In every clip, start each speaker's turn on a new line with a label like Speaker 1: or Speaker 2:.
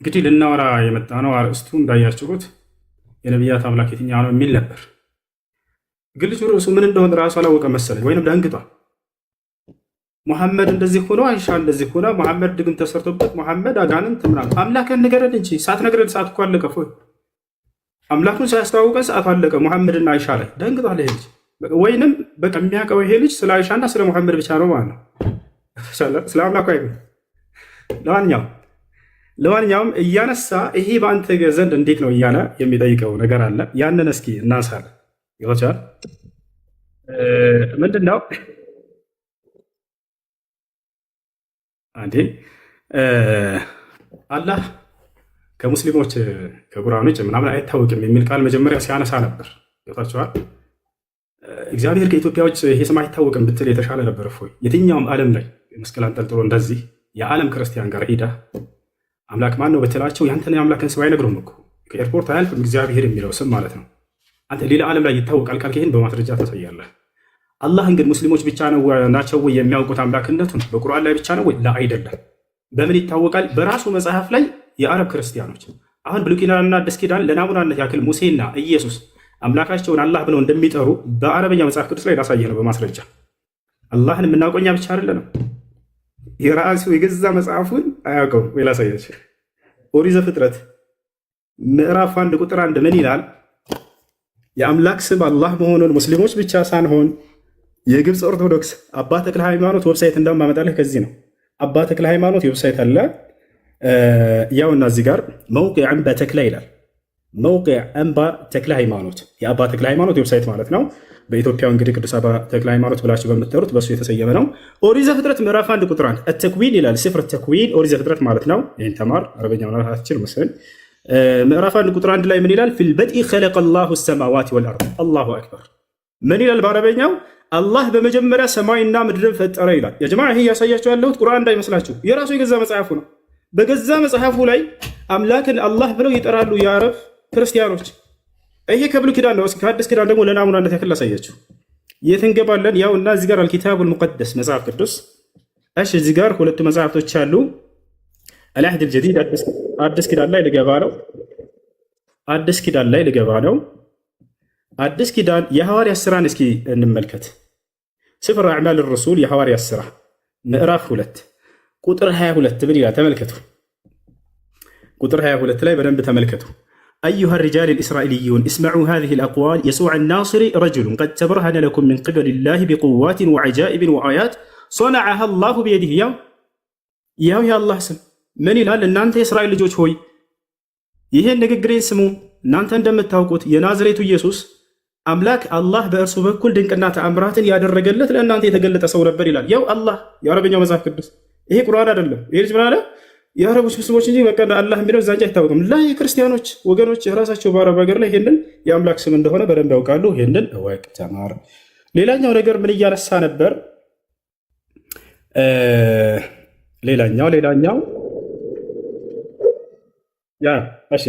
Speaker 1: እንግዲህ ልናወራ የመጣ ነው አርእስቱ እንዳያችሁት የነቢያት አምላክ የትኛው ነው የሚል ነበር። ግን ልጁ ርዕሱ ምን እንደሆነ ራሱ አላወቀ መሰለኝ፣ ወይንም ደንግጧል። ሙሐመድ እንደዚህ ሆኖ፣ አይሻ እንደዚህ ሆነ፣ ሙሐመድ ድግም ተሰርቶበት፣ ሙሐመድ አጋንንት ምናምን። አምላክን ንገረን እንጂ ሳትነግረን ሰዓት እኮ አለቀ። ፎይ አምላኩን ሳያስተዋውቀን ሰዓቱ አለቀ። ሙሐመድና አይሻ ላይ ደንግጧል ይሄ ልጅ። ወይንም በቃ የሚያውቀው ይሄ ልጅ ስለ አይሻና ስለ ሙሐመድ ብቻ ነው ማለት ነው፣ ስለ አምላኩ አይደለም። ለማንኛውም እያነሳ ይሄ በአንተ ዘንድ እንዴት ነው እያለ የሚጠይቀው ነገር አለ። ያንን እስኪ እናንሳለን። ይሆናል ምንድን ነው አንዴ አላህ ከሙስሊሞች ከቁርአን ውጭ ምናምን አይታወቅም የሚል ቃል መጀመሪያ ሲያነሳ ነበር። ገብታችኋል? እግዚአብሔር ከኢትዮጵያ ውጭ ይሄ ስም አይታወቅም ብትል የተሻለ ነበር። እፎይ የትኛውም ዓለም ላይ መስቀል አንጠልጥሎ እንደዚህ የዓለም ክርስቲያን ጋር ሂዳ አምላክ ማን ነው ብትላቸው ያንተን የአምላክን ስም አይነግሩም እኮ። ከኤርፖርት አያልፍም እግዚአብሔር የሚለው ስም ማለት ነው። አንተ ሌላ ዓለም ላይ ይታወቃል ካልክ ይህን በማስረጃ ታሳያለህ። አላህን ግን ሙስሊሞች ብቻ ነው ናቸው ወይ የሚያውቁት አምላክነቱን? በቁርአን ላይ ብቻ ነው ወይ? ላ አይደለም። በምን ይታወቃል? በራሱ መጽሐፍ ላይ የአረብ ክርስቲያኖች አሁን ብሉይ ኪዳንና አዲስ ኪዳን ለናሙናነት ያክል ሙሴና ኢየሱስ አምላካቸውን አላህ ብለው እንደሚጠሩ በአረበኛ መጽሐፍ ቅዱስ ላይ ላሳየህ ነው በማስረጃ። አላህን የምናውቀው እኛ ብቻ አይደለንም። የራሱ የገዛ መጽሐፉን አያውቀውም ወይ? ላሳያችሁ። ኦሪት ዘፍጥረት ምዕራፍ 1 ቁጥር 1 ምን ይላል? የአምላክ ስም አላህ መሆኑን ሙስሊሞች ብቻ ሳንሆን የግብፅ ኦርቶዶክስ አባ ተክለ ሃይማኖት website እንደማመጣልህ ከዚህ ነው። አባ ተክለ ሃይማኖት website አለ። ያውና እዚህ ጋር موقع አምባ ተክለ ይላል። موقع አምባ ተክለ ሃይማኖት የአባ ተክለ ሃይማኖት website ማለት ነው። በኢትዮጵያ እንግዲህ ቅዱስ አባ ተክለ ሃይማኖት ብላችሁ በምትጠሩት በእሱ የተሰየመ ነው። ኦሪት ዘፍጥረት ምዕራፍ 1 ቁጥር 1 التكوين ይላል። سفر التكوين ኦሪት ዘፍጥረት ማለት ነው። ይህን ተማር፣ አረበኛ ምናልባት አትችል መሰለኝ። ምዕራፍ 1 ቁጥር 1 ላይ ምን ይላል? في البدء خلق الله السماوات والأرض። الله أكبر። ምን ይላል በአረበኛው? አላህ በመጀመሪያ ሰማይና ምድርን ፈጠረ ይላል። يا جماعة ይሄ እያሳያቸው ያለሁት ቁርአን እንዳይመስላችሁ የራሱ የገዛ መጽሐፉ ነው። በገዛ መጽሐፉ ላይ አምላክን አላህ ብለው ይጠራሉ የአረብ ክርስቲያኖች። ይሄ ከብሉይ ኪዳን ነው። እስኪ ከአዲስ ኪዳን ደግሞ ለናሙናነት ያክል ላሳያችሁ። የት እንገባለን? ያው እና እዚህ ጋር الكتاب المقدس መጽሐፍ ቅዱስ። እሺ እዚህ ጋር ሁለቱ መጽሐፍቶች አሉ። العهد الجديد አዲስ ኪዳን ላይ ልገባ ነው። አዲስ ኪዳን ላይ ልገባ ነው። አዲስ ኪዳን የሐዋርያት ስራን እስኪ እንመልከት። سفر أعمال الرسل የሐዋርያት ስራ ምዕራፍ 2 ቁጥር 22 ምን ይላል? ተመልከቱ። ቁጥር 22 ላይ በደንብ ተመልከቱ። أيها الرجال الإسرائيليون اسمعوا هذه الأقوال يسوع الناصري رجل قد تبرهن لكم من قبل الله بقوات وعجائب وآيات صنعها الله بيده። ያው የአላህ ስም ምን ይላል? እናንተ የእስራኤል ልጆች ሆይ ይህን ንግግሬን ስሙ። እናንተ እንደምታውቁት የናዝሬቱ ኢየሱስ አምላክ አላህ በእርሱ በኩል ድንቅና ተአምራትን ያደረገለት ለእናንተ የተገለጠ ሰው ነበር ይላል። ያው አላህ የአረበኛው መጽሐፍ ቅዱስ ይሄ ቁርአን አይደለም። ይሄ ልጅ ምን አለ? የአረቦች ሙስሊሞች እንጂ በቃ አላህ የሚለው እዛ እንጂ አይታወቅም። ላይ የክርስቲያኖች ወገኖች የራሳቸው በአረብ ሀገር ላይ ይሄንን የአምላክ ስም እንደሆነ በደንብ ያውቃሉ። ይሄንን እወቅ፣ ተማር። ሌላኛው ነገር ምን እያነሳ ነበር? ሌላኛው ያ እሺ፣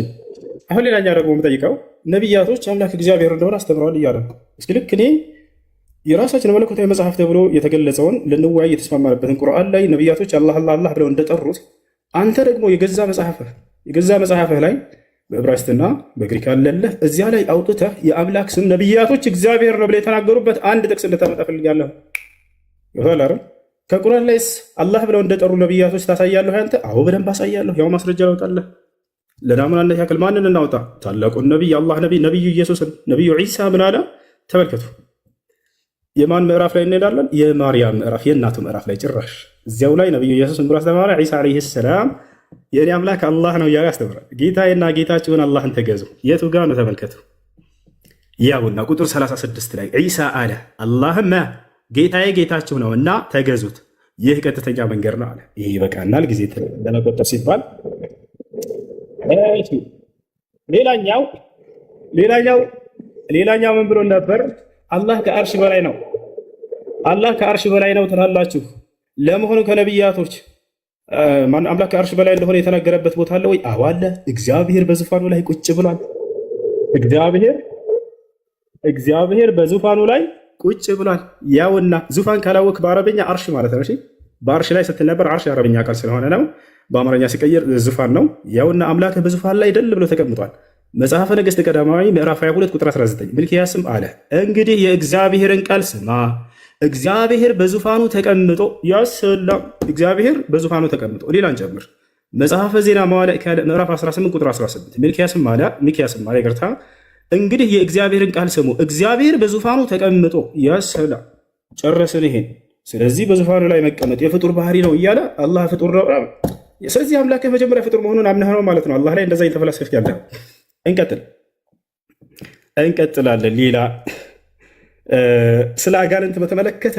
Speaker 1: አሁን ሌላኛው ደግሞ የምጠይቀው ነቢያቶች አምላክ እግዚአብሔር እንደሆነ አስተምረዋል እያለ ነው። እስኪ ልክ እኔ የራሳችን መለኮታዊ መጽሐፍ ተብሎ የተገለጸውን ልንወያይ የተስማማንበትን ቁርአን ላይ ነቢያቶች አላህ አላህ አላህ ብለው እንደጠሩት አንተ ደግሞ የገዛ መጽሐፍህ ላይ በዕብራይስጥና በግሪክ አለልህ እዚያ ላይ አውጥተህ የአምላክ ስም ነቢያቶች እግዚአብሔር ነው ብለው የተናገሩበት አንድ ጥቅስ እንድታመጣ ፈልጋለሁ። ይሆናል አይደል? ከቁርአን ላይስ አላህ ብለው እንደጠሩ ነቢያቶች ታሳያለህ አንተ? አዎ በደንብ አሳያለሁ። ያው ማስረጃ ላውጣለህ። ለናሙናነት ያክል ማንን እናውጣ? ታላቁን ነቢይ የአላህ ነቢይ ነቢዩ ኢየሱስን። ነቢዩ ዒሳ ምን አለ? ተመልከቱ። የማን ምዕራፍ ላይ እንሄዳለን? የማርያም ምዕራፍ፣ የእናቱ ምዕራፍ ላይ ጭራሽ እዚያው ላይ ነቢዩ ኢየሱስ ምን ብሎ አስተማረ? ዒሳ عليه السلام የእኔ አምላክ አላህ ነው እያለ ያስተምራል። ጌታዬና ጌታችሁን አላህን ተገዙ። የቱ ጋር ነው? ተመልከቱ። ያውና ቁጥር 36 ላይ ዒሳ አለ አላህም ጌታዬ ጌታችሁ ነው እና ተገዙት፣ ይህ ቀጥተኛ መንገድ ነው አለ። ይህ ይበቃናል፣ ጊዜ ለመቆጠብ ሲባል። ሌላኛው ምን ብሎ ነበር? አላህ ከአርሽ በላይ ነው፣ አላህ ከአርሽ በላይ ነው ትላላችሁ። ለመሆኑ ከነቢያቶች አምላክ ከአርሽ በላይ እንደሆነ የተናገረበት ቦታ አለ ወይ? አዎ አለ። እግዚአብሔር በዙፋኑ ላይ ቁጭ ብሏል። እግዚአብሔር በዙፋኑ ላይ ቁጭ ብሏል። ያውና ዙፋን ካላወቅ በአረበኛ አርሽ ማለት ነው። እሺ በአርሽ ላይ ስትል ነበር። አርሽ የአረብኛ ቃል ስለሆነ ነው። በአማርኛ ሲቀየር ዙፋን ነው። ያውና አምላክህ በዙፋን ላይ ደል ብሎ ተቀምጧል። መጽሐፈ ነገሥት ቀዳማዊ ምዕራፍ 22 ቁጥር 19። ሚልኪያስም አለ፣ እንግዲህ የእግዚአብሔርን ቃል ስማ፣ እግዚአብሔር በዙፋኑ ተቀምጦ ያሰላም። እግዚአብሔር በዙፋኑ ተቀምጦ። ሌላን ጨምር። መጽሐፈ ዜና መዋዕል ምዕራፍ 18 ቁጥር 18። ሚልኪያስም አለ፣ ይቅርታ፣ እንግዲህ የእግዚአብሔርን ቃል ስሙ፣ እግዚአብሔር በዙፋኑ ተቀምጦ። ያሰላም። ጨረስን ይሄን። ስለዚህ በዙፋኑ ላይ መቀመጥ የፍጡር ባህሪ ነው እያለ አላህ ፍጡር ነው። ስለዚህ አምላክህ መጀመሪያ ፍጡር መሆኑን አምነህ ነው ማለት ነው። አላህ ላይ እንደዛ እየተፈላሰፍክ ያለ። እንቀጥል፣ እንቀጥላለን። ሌላ ስለ አጋንንት በተመለከተ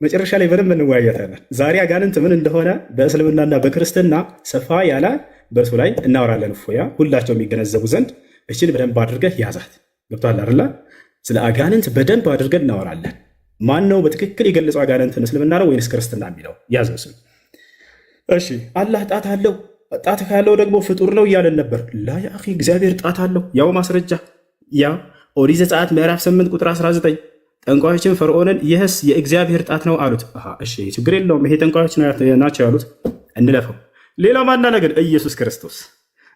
Speaker 1: መጨረሻ ላይ በደንብ እንወያያታለን። ዛሬ አጋንንት ምን እንደሆነ በእስልምናና በክርስትና ሰፋ ያለ በእርሱ ላይ እናወራለን። እፎያ ሁላቸው የሚገነዘቡ ዘንድ እችን በደንብ አድርገህ ያዛት። ገብቶሃል አይደለ? ስለ አጋንንት በደንብ አድርገን እናወራለን። ማን ነው በትክክል የገለጸው አጋንንትን፣ እስልምና ነው ወይንስ ክርስትና የሚለው ያዘው ስም። እሺ፣ አላህ ጣት አለው፣ ጣት ካለው ደግሞ ፍጡር ነው እያለን ነበር። لا يا أخي፣ እግዚአብሔር ጣት አለው። ያው ማስረጃ ያ ኦሪት ዘጸአት ምዕራፍ 8 ቁጥር 19። ጠንቋዮችን ፈርዖንን ይህስ የእግዚአብሔር ጣት ነው አሉት። እሺ ችግር የለውም፣ ይሄ ጠንቋዮች ናቸው ያሉት፣ እንለፈው። ሌላ ማና ነገር ኢየሱስ ክርስቶስ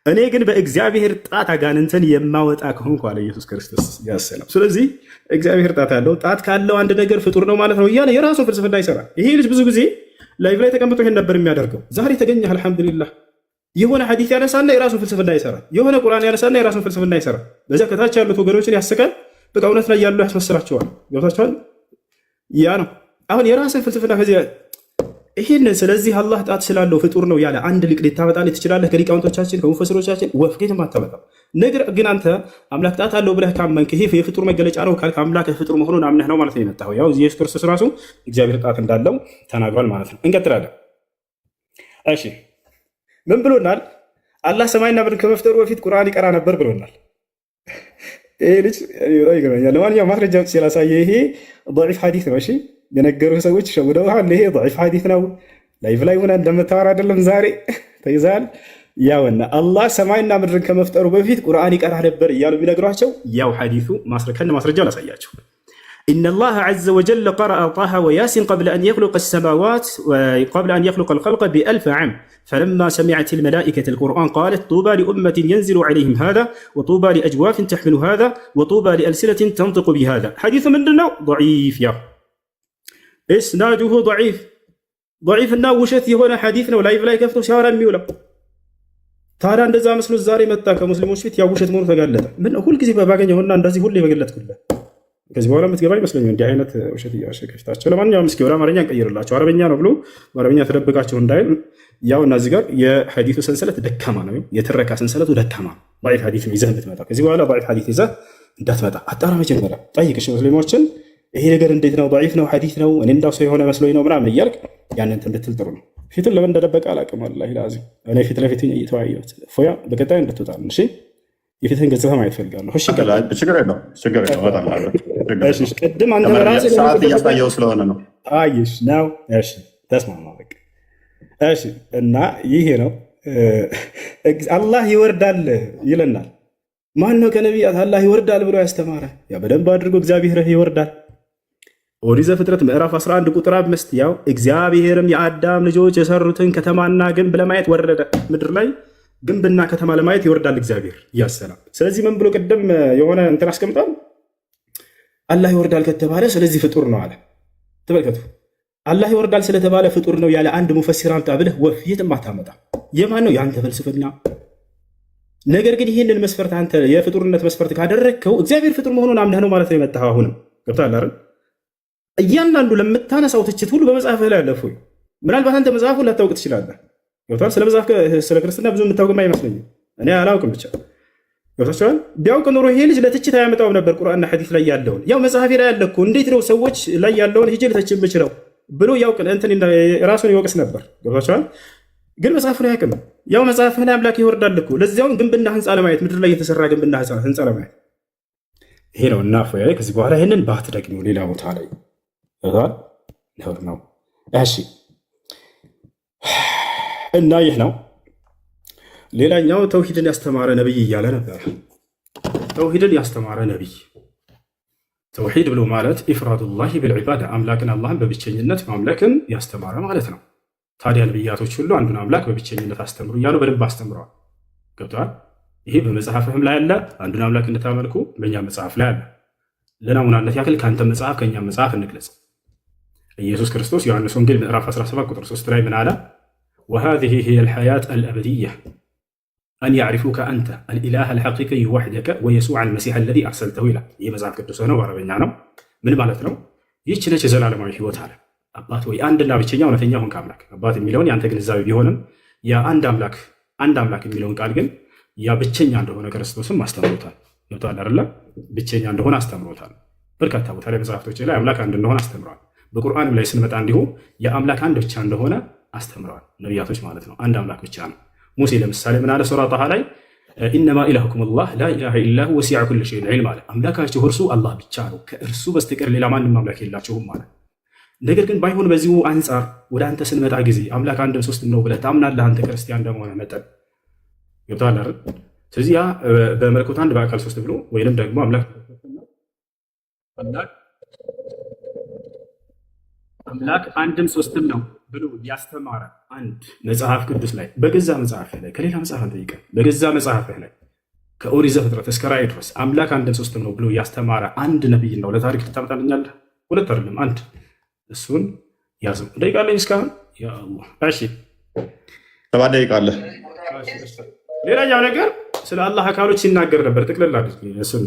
Speaker 1: እኔ ግን በእግዚአብሔር ጣት አጋንንትን የማወጣ ከሆንኩ አለ ኢየሱስ ክርስቶስ። ያሰላም። ስለዚህ እግዚአብሔር ጣት አለው። ጣት ካለው አንድ ነገር ፍጡር ነው ማለት ነው እያለ የራሱ ፍልስፍና ይሰራል። ይሄ ልጅ ብዙ ጊዜ live ላይ ተቀምጦ ይሄን ነበር የሚያደርገው። ዛሬ ተገኘ፣ አልሐምዱሊላህ። የሆነ ሐዲስ ያነሳና የራሱን ፍልስፍና ይሰራል። የሆነ ቁርአን ያነሳና የራሱን ፍልስፍና ይሰራል። በዚያ ከታች ያሉት ወገኖችን ያስቃል። በቃ እውነት ላይ ያሉ ያስመስላቸዋል። ገብታችኋል? ያ ነው አሁን የራስን ፍልስፍና ከዚህ ይህንን። ስለዚህ አላህ ጣት ስላለው ፍጡር ነው ያለ አንድ ሊቅ ልታመጣልህ ትችላለህ? ከሊቃውንቶቻችን፣ ከሙፈስሮቻችን ወፍ ከየትም አታመጣም። ነገር ግን አንተ አምላክ ጣት አለው ብለህ ካመንክ፣ ይሄ የፍጡር መገለጫ ነው ካልክ፣ አምላክ ፍጡር መሆኑን አምነህ ነው ማለት ነው የመጣኸው። ያው ኢየሱስ ክርስቶስ ራሱ እግዚአብሔር ጣት እንዳለው ተናግሯል ማለት ነው። እንቀጥላለን። እሺ፣ ምን ብሎናል? አላህ ሰማይና ምድርን ከመፍጠሩ በፊት ቁርአን ይቀራ ነበር ብሎናል። ይሄ ልጅ በጣም ይገርመኛል። ለማንኛውም ማስረጃ ስላሳየ ይሄ ضعيف ሐዲስ ነው። እሺ፣ የነገሩ ሰዎች ሸውደውሃል። ይሄ ضعيف ሐዲስ ነው። Live ላይ ሆነ እንደምታወራ አይደለም። ዛሬ ተይዘሃል። ያውና አላህ ሰማይና ምድርን ከመፍጠሩ በፊት ቁርአን ይቀራ ነበር እያሉ ቢነግሯቸው ያው ሐዲሱ ከነ ማስረጃው ላሳያቸው። إن الله عز وجل قرأ طه وياسين قبل أن يخلق السماوات، قبل أن يخلق الخلق ب1000 عام. فلما سمعت الملائكة القرآن قالت: طوبى لأمة ينزل عليهم هذا، وطوبى لأجواف تحمل هذا، وطوبى لألسنة تنطق بهذا. حديث من ضعيف، يا إسناده ضعيف، ضعيف እና ውሸት የሆነ ሐዲስ ነው። Live ላይ ከፍቶ ሲያወራ የሚውለው። ታዲያ እንደዛ መስሎ ዛሬ መጣ ከሙስሊሞች ፊት፣ ያው ውሸት መሆኑ ተጋለጠ። ምን ሁልጊዜ ባገኘውና እንደዚህ ሁሌ በገለጥኩልህ ከዚህ በኋላ የምትገባ አይመስለኝም እንዲህ አይነት ውሸት እያዋሸ ከፊታቸው። ለማንኛውም እስኪ ወደ አማርኛ እንቀይርላቸው። አረበኛ ነው ብሎ በአረበኛ ተደብቃቸው እንዳይል። ያው እና እዚህ ጋር የሐዲሱ ሰንሰለት ደካማ ነው። የትረካ ሰንሰለቱ ደካማ ነው። ضعيف ሐዲስ ነው ይዘህ የምትመጣ። ከዚህ በኋላ ضعيف ሐዲስ ይዘህ እንዳትመጣ። አጣራ፣ መጀመሪያ ጠይቅ። እሺ፣ ሙስሊሞችን ይሄ ነገር እንዴት ነው? ضعيف ነው ሐዲስ ነው፣ እኔ እንዳው ሰው የሆነ መስሎኝ ነው ምናምን እያልክ ያንን እንትን ብትል ጥሩ ነው። ፊቱን ለምን እንደደበቀ አላውቅም። والله العظيم እኔ ፊት ለፊት እየተወያየሁት ፎያ በቀጣይ እንድትወጣ እሺ፣ የፊትህን ገጽታ ማየት ፈልጋለሁ። እሺ፣
Speaker 2: ችግር የለውም፣ ችግር የለውም። እወጣልሃለሁ። ችግር
Speaker 1: እሺ፣
Speaker 2: የለውም።
Speaker 1: ቅድም አንተ በራስህ
Speaker 2: ሰዓት እያሳየው ስለሆነ ነው።
Speaker 1: አይሽ ነው። እሺ፣ ተስማማ። በቃ እሺ። እና ይሄ ነው፣ አላህ ይወርዳል ይለናል። ማን ነው ከነቢያት አላህ ይወርዳል ብሎ ያስተማረ? ያ በደንብ አድርጎ እግዚአብሔር ይወርዳል። ኦሪት ዘፍጥረት ምዕራፍ 11 ቁጥር 5። ያው እግዚአብሔርም የአዳም ልጆች የሰሩትን ከተማና ግንብ ለማየት ወረደ። ምድር ላይ ግንብና ከተማ ለማየት ይወርዳል እግዚአብሔር እያሰላም። ስለዚህ ምን ብሎ ቅድም የሆነ እንትን አስቀምጧል። አላህ ይወርዳል ከተባለ ስለዚህ ፍጡር ነው አለ። ተመልከቱ። አላህ ይወርዳል ስለተባለ ፍጡር ነው ያለ አንድ ሙፈሲር አምጣ ብለህ ወፍ የትም አታመጣ። የማን ነው? የአንተ ፍልስፍና። ነገር ግን ይህንን መስፈርት አንተ የፍጡርነት መስፈርት ካደረግከው እግዚአብሔር ፍጡር መሆኑን አምነህ ነው ማለት ነው የመጣኸው። አሁንም ገብቶሃል አይደል? እያንዳንዱ ለምታነሳው ትችት ሁሉ በመጽሐፍህ ላይ አለ። እፎይ፣ ምናልባት አንተ መጽሐፉን ላታውቅ ትችላለህ። ገብቶሃል? ስለ መጽሐፍ፣ ስለ ክርስትና ብዙ የምታውቅም አይመስለኝም። እኔ አላውቅም ብቻ፣ ገብቶሃል? ቢያውቅ ኖሮ ይሄ ልጅ ለትችት አያመጣውም ነበር ቁርአንና ሐዲስ ላይ ያለውን። ያው መጽሐፌ ላይ ያለ እኮ እንዴት ነው ሰዎች ላይ ያለውን ሂጄ ልተች የምችለው ብሎ ያውቅ እንትን ራሱን ይወቅስ ነበር። ገብቶሃል? ግን መጽሐፉን አያውቅም። ያው መጽሐፍህ ላይ አምላክ ይወርዳል እኮ፣ ለዚያውም ግንብና ህንፃ ለማየት፣ ምድር ላይ የተሰራ ግንብና ህንፃ ለማየት። ይሄ ነው እና እፎይ ከዚህ በኋላ ይህንን ባትደግሚው ሌላ ቦታ ላይ፣ ገብቶሃል? ነውር ነው። እሺ፣ እና ይህ ነው። ሌላኛው ተውሂድን ያስተማረ ነብይ እያለ ነበር። ተውሂድን ያስተማረ ነቢይ። ተውሂድ ብሎ ማለት إفراد الله بالعبادة፣ አምላክን አላህን በብቸኝነት ማምለክን ያስተማረ ማለት ነው። ታዲያ ነቢያቶች ሁሉ አንዱን አምላክ በብቸኝነት አስተምሩ እያሉ በደንብ አስተምረዋል። ገብተዋል። ይሄ በመጽሐፍህም ላይ አለ። አንዱን አምላክ እንድታመልኩ በእኛ መጽሐፍ ላይ አለ። ለናሙናነት ያክል ከአንተ መጽሐፍ ከእኛ መጽሐፍ እንግለጽ። ኢየሱስ ክርስቶስ ዮሐንስ ወንጌል ምዕራፍ 17 ቁጥር 3 ላይ ምን አለ? وهذه هي الحياة الأبدية أن يعرفوك أنت الإله الحقيقي وحدك ويسوع المسيح الذي أرسلته ይላል። ይህ መጽሐፍ ቅዱስ ነው፣ በአረበኛ ነው። ምን ማለት ነው? ይህች ነች የዘላለማዊ ህይወት አለ። አባት ወይ አንድና ብቸኛ እውነተኛ ሆንክ አምላክ። አባት የሚለውን የአንተ ግንዛቤ ቢሆንም ያ አንድ አምላክ አንድ አምላክ የሚለውን ቃል ግን ያ ብቸኛ እንደሆነ ክርስቶስም አስተምሮታል። ገብቶሃል አይደለ? ብቸኛ እንደሆነ አስተምሮታል። በርካታ ቦታ ላይ መጽሐፍቶች ላይ አምላክ አንድ እንደሆነ አስተምረዋል። በቁርአንም ላይ ስንመጣ እንዲሁ የአምላክ አንድ ብቻ እንደሆነ አስተምረዋል። ነቢያቶች ማለት ነው። አንድ አምላክ ብቻ ነው። ሙሴ ለምሳሌ ምን አለ? ሱራ ጣሃ ላይ إنما إلهكم الله لا إله إلا هو وسع كل شيء علما አለ። አምላካችሁ እርሱ አላህ ብቻ ነው፣ ከእርሱ በስተቀር ሌላ ማንም አምላክ የላችሁም አለ። ነገር ግን ባይሆን በዚሁ አንጻር ወደ አንተ ስንመጣ ጊዜ አምላክ አንድም ሶስትም ነው ብለህ ታምናለህ። አንተ ክርስቲያን እንደመሆነ መጠን ገብቶሃል አይደል? ስለዚህ ያ በመለኮት አንድ በአካል ሶስት ብሎ ወይንም ደግሞ አምላክ አንድም ሶስትም ነው ብሎ ያስተማረ አንድ መጽሐፍ ቅዱስ ላይ በገዛ መጽሐፍህ ላይ ከሌላ መጽሐፍ አንጠይቅም። በገዛ መጽሐፍህ ላይ ከኦሪት ዘፍጥረት እስከ ራእይ ድረስ አምላክ አንድም ሶስትም ነው ብሎ ያስተማረ አንድ ነቢይ ነው ለታሪክ ልታመጣልኛለህ? ሁለት አይደለም አንድ። እሱን ያዘው። ደቂቃ አለኝ እስካሁን። ያ አላህ። እሺ፣
Speaker 2: 7 ደቂቃ አለ።
Speaker 1: ሌላኛው ነገር ስለ አላህ አካሎች ሲናገር ነበር። ጥቅልል አድርጌ እሱን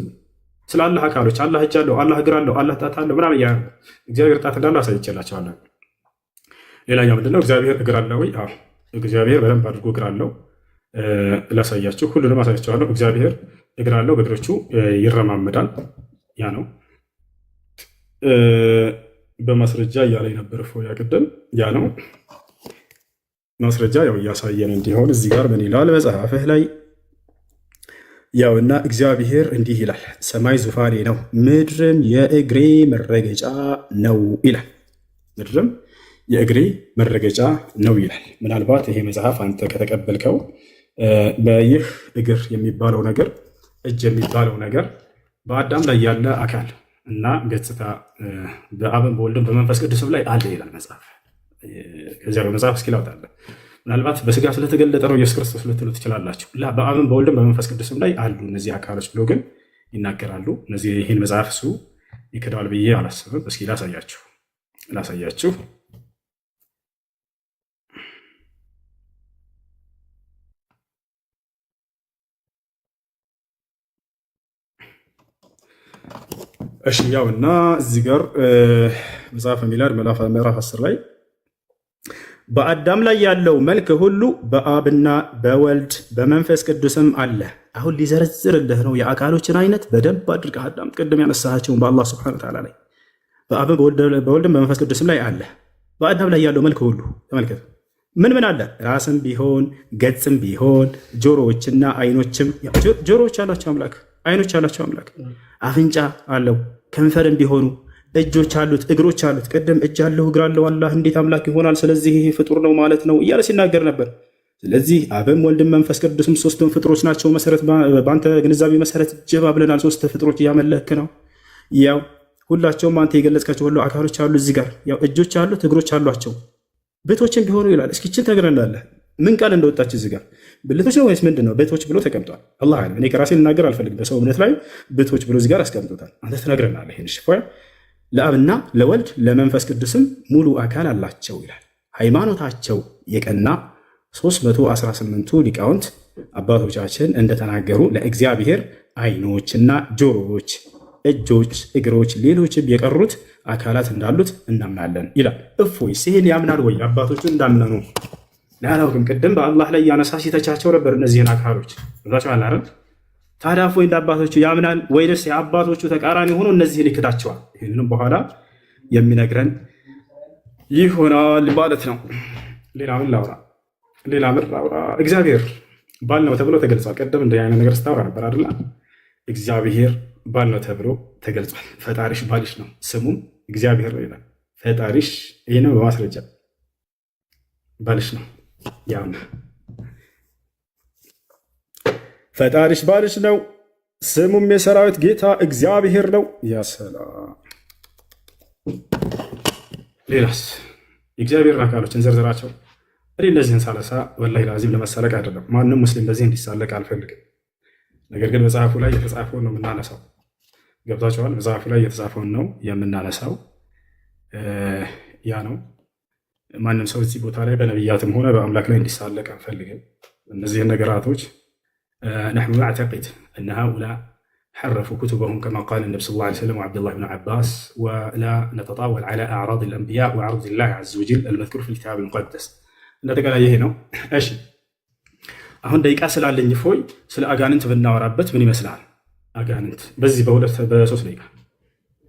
Speaker 1: ስለ አላህ አካሎች አላህ እጅ አለው፣ አላህ እግር አለው፣ አላህ ጣት አለው ምናምን እያለ እግዚአብሔር ጣት እንዳለው አሳይቼላቸዋለሁ። ሌላኛው ምንድነው? እግዚአብሔር እግር አለው ወይ? አዎ እግዚአብሔር በደንብ አድርጎ እግር አለው። ላሳያችሁ፣ ሁሉንም አሳያችኋለሁ። እግዚአብሔር እግር አለው፣ በእግሮቹ ይረማመዳል። ያ ነው በማስረጃ እያለ የነበር ፎያ ቅድም ያ ነው ማስረጃ ያው እያሳየን እንዲሆን እዚህ ጋር ምን ይላል መጽሐፍህ ላይ ያውና እግዚአብሔር እንዲህ ይላል፣ ሰማይ ዙፋኔ ነው፣ ምድርም የእግሬ መረገጫ ነው ይላል። ምድርም የእግሬ መረገጫ ነው ይላል። ምናልባት ይሄ መጽሐፍ አንተ ከተቀበልከው በይህ እግር የሚባለው ነገር እጅ የሚባለው ነገር በአዳም ላይ ያለ አካል እና ገጽታ በአብም በወልድም በመንፈስ ቅዱስም ላይ አለ ይላል መጽሐፍ። ከዚያ በመጽሐፍ እስኪ ላውጣለህ። ምናልባት በስጋ ስለተገለጠ ነው ኢየሱስ ክርስቶስ ልትሉ ትችላላችሁ። በአብም በወልድም በመንፈስ ቅዱስም ላይ አሉ እነዚህ አካሎች ብሎ ግን ይናገራሉ። እነዚህ ይህን መጽሐፍ እሱ ይክደዋል ብዬ አላስብም። እስኪ ላሳያችሁ ላሳያችሁ። እሺ ያው እና እዚህ ጋር መጽሐፈ ሚላድ ምዕራፍ 10 ላይ በአዳም ላይ ያለው መልክ ሁሉ በአብና በወልድ በመንፈስ ቅዱስም አለ። አሁን ሊዘረዝርልህ ነው የአካሎችን አይነት በደንብ አድርገህ አዳም። ቅድም ያነሳቸውን በአላህ سبحانه وتعالى ላይ በአብም በወልድም በመንፈስ ቅዱስም ላይ አለ። በአዳም ላይ ያለው መልክ ሁሉ ተመልከት። ምን ምን አለ? ራስም ቢሆን ገጽም ቢሆን ጆሮዎችና አይኖችም፣ ጆሮዎች ያላቸው አምላክ፣ አይኖች ያላቸው አምላክ፣ አፍንጫ አለው፣ ከንፈርም ቢሆኑ እጆች አሉት፣ እግሮች አሉት። ቅድም እጅ አለው እግር አለው አላህ እንዴት አምላክ ይሆናል? ስለዚህ ይሄ ፍጡር ነው ማለት ነው እያለ ሲናገር ነበር። ስለዚህ አብም ወልድም መንፈስ ቅዱስም ሶስቱም ፍጡሮች ናቸው። መሰረት በአንተ ግንዛቤ መሰረት ጀባ ብለናል። ሶስት ፍጡሮች እያመለክ ነው። ያው ሁላቸውም አንተ የገለጽካቸው ሁሉ አካሎች አሉ። እዚህ ጋር ያው እጆች አሉት እግሮች አሏቸው ብልቶችም ቢሆኑ ይላል። እስኪ ይህችን ትነግረናለህ? ምን ቃል እንደወጣች እዚህ ጋር ብልቶች ነው ወይስ ምንድን ነው? ብልቶች ብሎ ተቀምጧል። አላህ አለም። እኔ ከራሴ ልናገር አልፈልግም። በሰው እምነት ላይ ብልቶች ብሎ እዚህ ጋር አስቀምጦታል። አንተ ትነግረናለህ። ይህን ሽፎ ለአብና ለወልድ ለመንፈስ ቅዱስም ሙሉ አካል አላቸው ይላል። ሃይማኖታቸው የቀና 318ቱ ሊቃውንት አባቶቻችን እንደተናገሩ ለእግዚአብሔር አይኖችና ጆሮዎች፣ እጆች፣ እግሮች፣ ሌሎችም የቀሩት አካላት እንዳሉት እናምናለን ይላል። እፎይስ ይህን ያምናል ወይ? አባቶቹ እንዳመኑ አላውቅም። ቅድም በአላህ ላይ ያነሳ ሲተቻቸው ነበር እነዚህን አካሎች ዛቸው አላረም። ታዲያ እፎይ እንደ አባቶቹ ያምናል ወይንስ የአባቶቹ ተቃራኒ ሆኖ እነዚህን ይክዳቸዋል? ይህንንም በኋላ የሚነግረን ይሆናል ማለት ነው። ሌላ ምን ላውራ? ሌላ ምን ላውራ? እግዚአብሔር ባል ነው ተብሎ ተገልጿል። ቅድም እንደ አይነት ነገር ስታወራ ነበር አይደለ? እግዚአብሔር ባል ነው ተብሎ ተገልጿል። ፈጣሪሽ ባልሽ ነው፣ ስሙም እግዚአብሔር ነው ይላል። ፈጣሪሽ ይህንም በማስረጃ ባልሽ ነው። ያው ፈጣሪሽ ባልሽ ነው፣ ስሙም የሰራዊት ጌታ እግዚአብሔር ነው። ያ ሰላም። ሌላስ የእግዚአብሔርን አካሎች እንዘርዝራቸው። እኔ እነዚህን ሳነሳ ወላሂ ላዚም ለመሳለቅ አይደለም። ማንም ሙስሊም በዚህ እንዲሳለቅ አልፈልግም። ነገር ግን መጽሐፉ ላይ የተጻፈውን ነው የምናነሳው። ገብታችኋል? መጽሐፉ ላይ የተጻፈውን ነው የምናነሳው። ያ ነው። ማንም ሰው እዚህ ቦታ ላይ በነቢያትም ሆነ በአምላክ ላይ እንዲሳለቅ አንፈልግም። እነዚህን ነገራቶች نحن نعتقد أن هؤلاء حرفوا كتبهم كما قال النبي صلى الله عليه وسلم وعبد الله بن عباس، ولا نتطاول على أعراض الأنبياء وعرض الله عز وجل المذكور في الكتاب المقدس። እንደጠቃላይ ይሄ ነው። እሺ፣ አሁን ደቂቃ ስላለኝ እፎይ ስለ አጋንንት ብናወራበት ምን ይመስላል? አጋንንት በዚህ በሁለት በሶስት ደቂቃ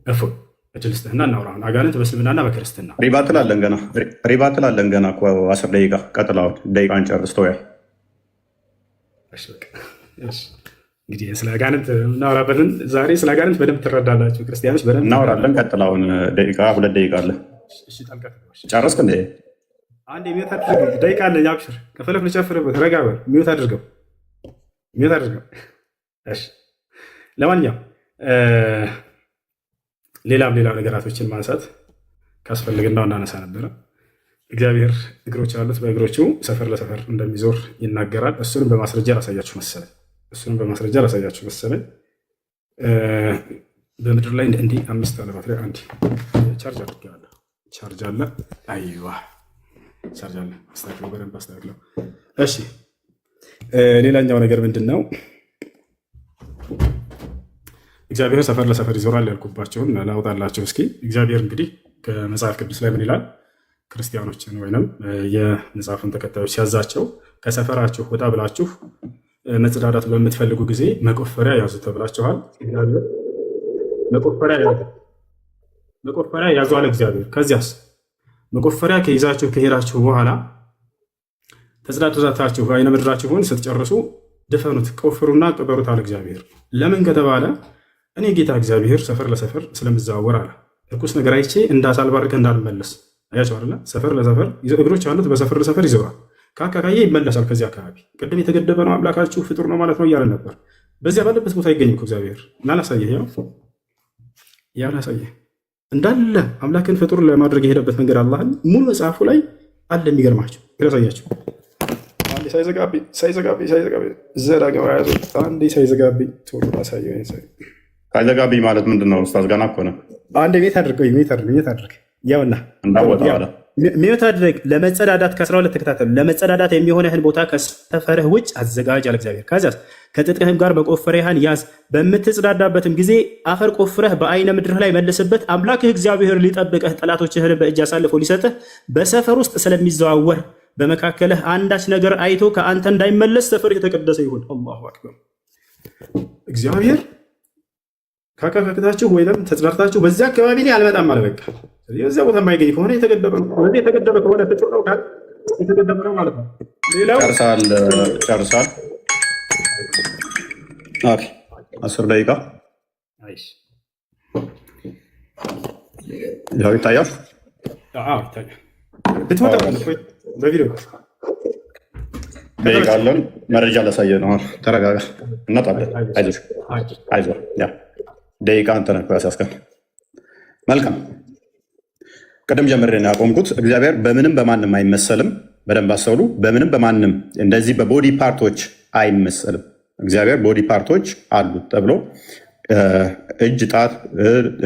Speaker 1: እፎይ እድል ስጥህና እናውራ። አሁን አጋንንት በእስልምናና በክርስትና።
Speaker 2: Rebuttal አለን ገና፣ rebuttal አለን ገና እኮ 10 ደቂቃ። ቀጥላውን ደቂቃን ጨርስ ተወያይ።
Speaker 1: እሺ፣ በቃ እሺ። እንግዲህ ስለ አጋንንት የምናወራበትን ዛሬ ስለ አጋንንት በደንብ ትረዳላችሁ ክርስቲያኖች በደንብ።
Speaker 2: እናወራለን። ቀጥላውን ደቂቃ 2 ደቂቃ አለ።
Speaker 1: እሺ፣ ጣልቃ ትግባ። እሺ።
Speaker 2: ጨረስክ እንዴ?
Speaker 1: አንድ mute አድርገው፣ ደቂቃ አለኝ። አብሽር፣ ከፈለክ ልጨፍርበት። ረጋ በል። Mute አድርገው፣ mute አድርገው። እሺ፣ ለማንኛውም ሌላም ሌላም ነገራቶችን ማንሳት ካስፈልግናው እናነሳ ነበረ። እግዚአብሔር እግሮች ያሉት በእግሮቹ ሰፈር ለሰፈር እንደሚዞር ይናገራል። እሱንም በማስረጃ ላሳያችሁ መሰለኝ። እሱንም በማስረጃ ላሳያችሁ መሰለኝ። በምድር ላይ እንዲህ አምስት አለ ባትሪ፣ አንድ charge አድርጌዋለሁ። Charge አለ። አይዋ charge አለ። አስተካክለው፣ በደንብ አስተካክለው። እሺ፣ ሌላኛው ነገር ምንድን ነው? እግዚአብሔር ሰፈር ለሰፈር ይዞራል ያልኩባቸውን ላውጣላቸው እስኪ። እግዚአብሔር እንግዲህ ከመጽሐፍ ቅዱስ ላይ ምን ይላል? ክርስቲያኖችን ወይንም የመጽሐፉን ተከታዮች ሲያዛቸው ከሰፈራችሁ ወጣ ብላችሁ መጸዳዳት በምትፈልጉ ጊዜ መቆፈሪያ ያዙ ተብላችኋል። እግዚአብሔር መቆፈሪያ ያዙ፣ መቆፈሪያ ያዙ አለ እግዚአብሔር። ከዚያስ መቆፈሪያ ከይዛችሁ ከሄዳችሁ በኋላ ተጸዳድታችሁ አይነ ምድራችሁን ስትጨርሱ ድፈኑት፣ ቆፍሩና ቅበሩት አለ እግዚአብሔር። ለምን ከተባለ እኔ ጌታ እግዚአብሔር ሰፈር ለሰፈር ስለምዘዋወር አለ። እርኩስ ነገር አይቼ እንዳሳልባርከ እንዳልመለስ። አያቸው አይደለ? ሰፈር ለሰፈር እግሮች አሉት፣ በሰፈር ለሰፈር ይዞራል። ካካካየ ይመለሳል። ከዚህ አካባቢ ቅድም የተገደበ ነው አምላካችሁ ፍጡር ነው ማለት ነው እያለን ነበር። በዚያ ባለበት ቦታ ይገኝ እኮ እግዚአብሔር። እና ላሳየህ፣ ያው ያው ላሳየህ እንዳለ አምላክን ፍጡር ለማድረግ የሄደበት መንገድ አላህን ሙሉ መጽሐፉ ላይ አለ። የሚገርማቸው ላሳያቸው። አንዴ ሳይዘጋብኝ፣ ሳይዘጋብኝ፣ ሳይዘጋብኝ ዘዳግም ያዙ። አንዴ ሳይዘጋብኝ ቶሎ ላሳየው።
Speaker 2: ሳይዘጋብኝ ማለት ምንድን ነው? ኡስታዝ ገና እኮ ነው።
Speaker 1: አንዴ mute አድርገው፣ mute አድርገው፣ mute አድርግ። ያውና
Speaker 2: እንዳወጣ አለ።
Speaker 1: Mute አድርግ። ለመጸዳዳት ከ12 ተከታተሉ። ለመጸዳዳት የሚሆንህን ቦታ ከሰፈርህ ውጭ አዘጋጅ አለ እግዚአብሔር። ከዚያስ ከትጥቅህም ጋር መቆፈሪያህን ያዝ። በምትጸዳዳበትም ጊዜ አፈር ቆፍረህ በአይነ ምድርህ ላይ መልስበት። አምላክህ እግዚአብሔር ሊጠብቅህ ጠላቶችህን በእጅ አሳልፎ ሊሰጥህ በሰፈር ውስጥ ስለሚዘዋወር በመካከልህ አንዳች ነገር አይቶ ከአንተ እንዳይመለስ ሰፈርህ የተቀደሰ ይሁን። አላሁ አክበር። እግዚአብሔር ካካካክታችሁ ወይም ተጽዳርታችሁ በዚያ አካባቢ ላይ አልመጣም አለ። በቃ ስለዚህ በዚያ ቦታ የማይገኝ ከሆነ የተገደበ ነው። ስለዚህ የተገደበ ከሆነ ፍጡር ነው ካል የተገደበ ነው ማለት ነው። ሌላው
Speaker 2: ጨርሳል፣ ጨርሳል። Okay፣ 10 ደቂቃ።
Speaker 1: አይሽ።
Speaker 2: ያው ይታያል።
Speaker 1: አዎ ይታያል። ብትወጣ በቪዲዮ።
Speaker 2: ደቂቃ አለን። መረጃ ላሳየ ነው። ተረጋጋ፣ እናጣለን። አይዞህ፣ አይዞህ። Yeah፣ ደቂቃ አንተ ነህ ያስያዝከን። መልካም፣ ቅድም ጀምሬ ነው ያቆምኩት። እግዚአብሔር በምንም በማንም አይመሰልም። በደንብ አስተውሉ። በምንም በማንም እንደዚህ በ body part ኦች አይመሰልም። እግዚአብሔር body part ኦች አሉት ተብሎ እጅ፣ ጣት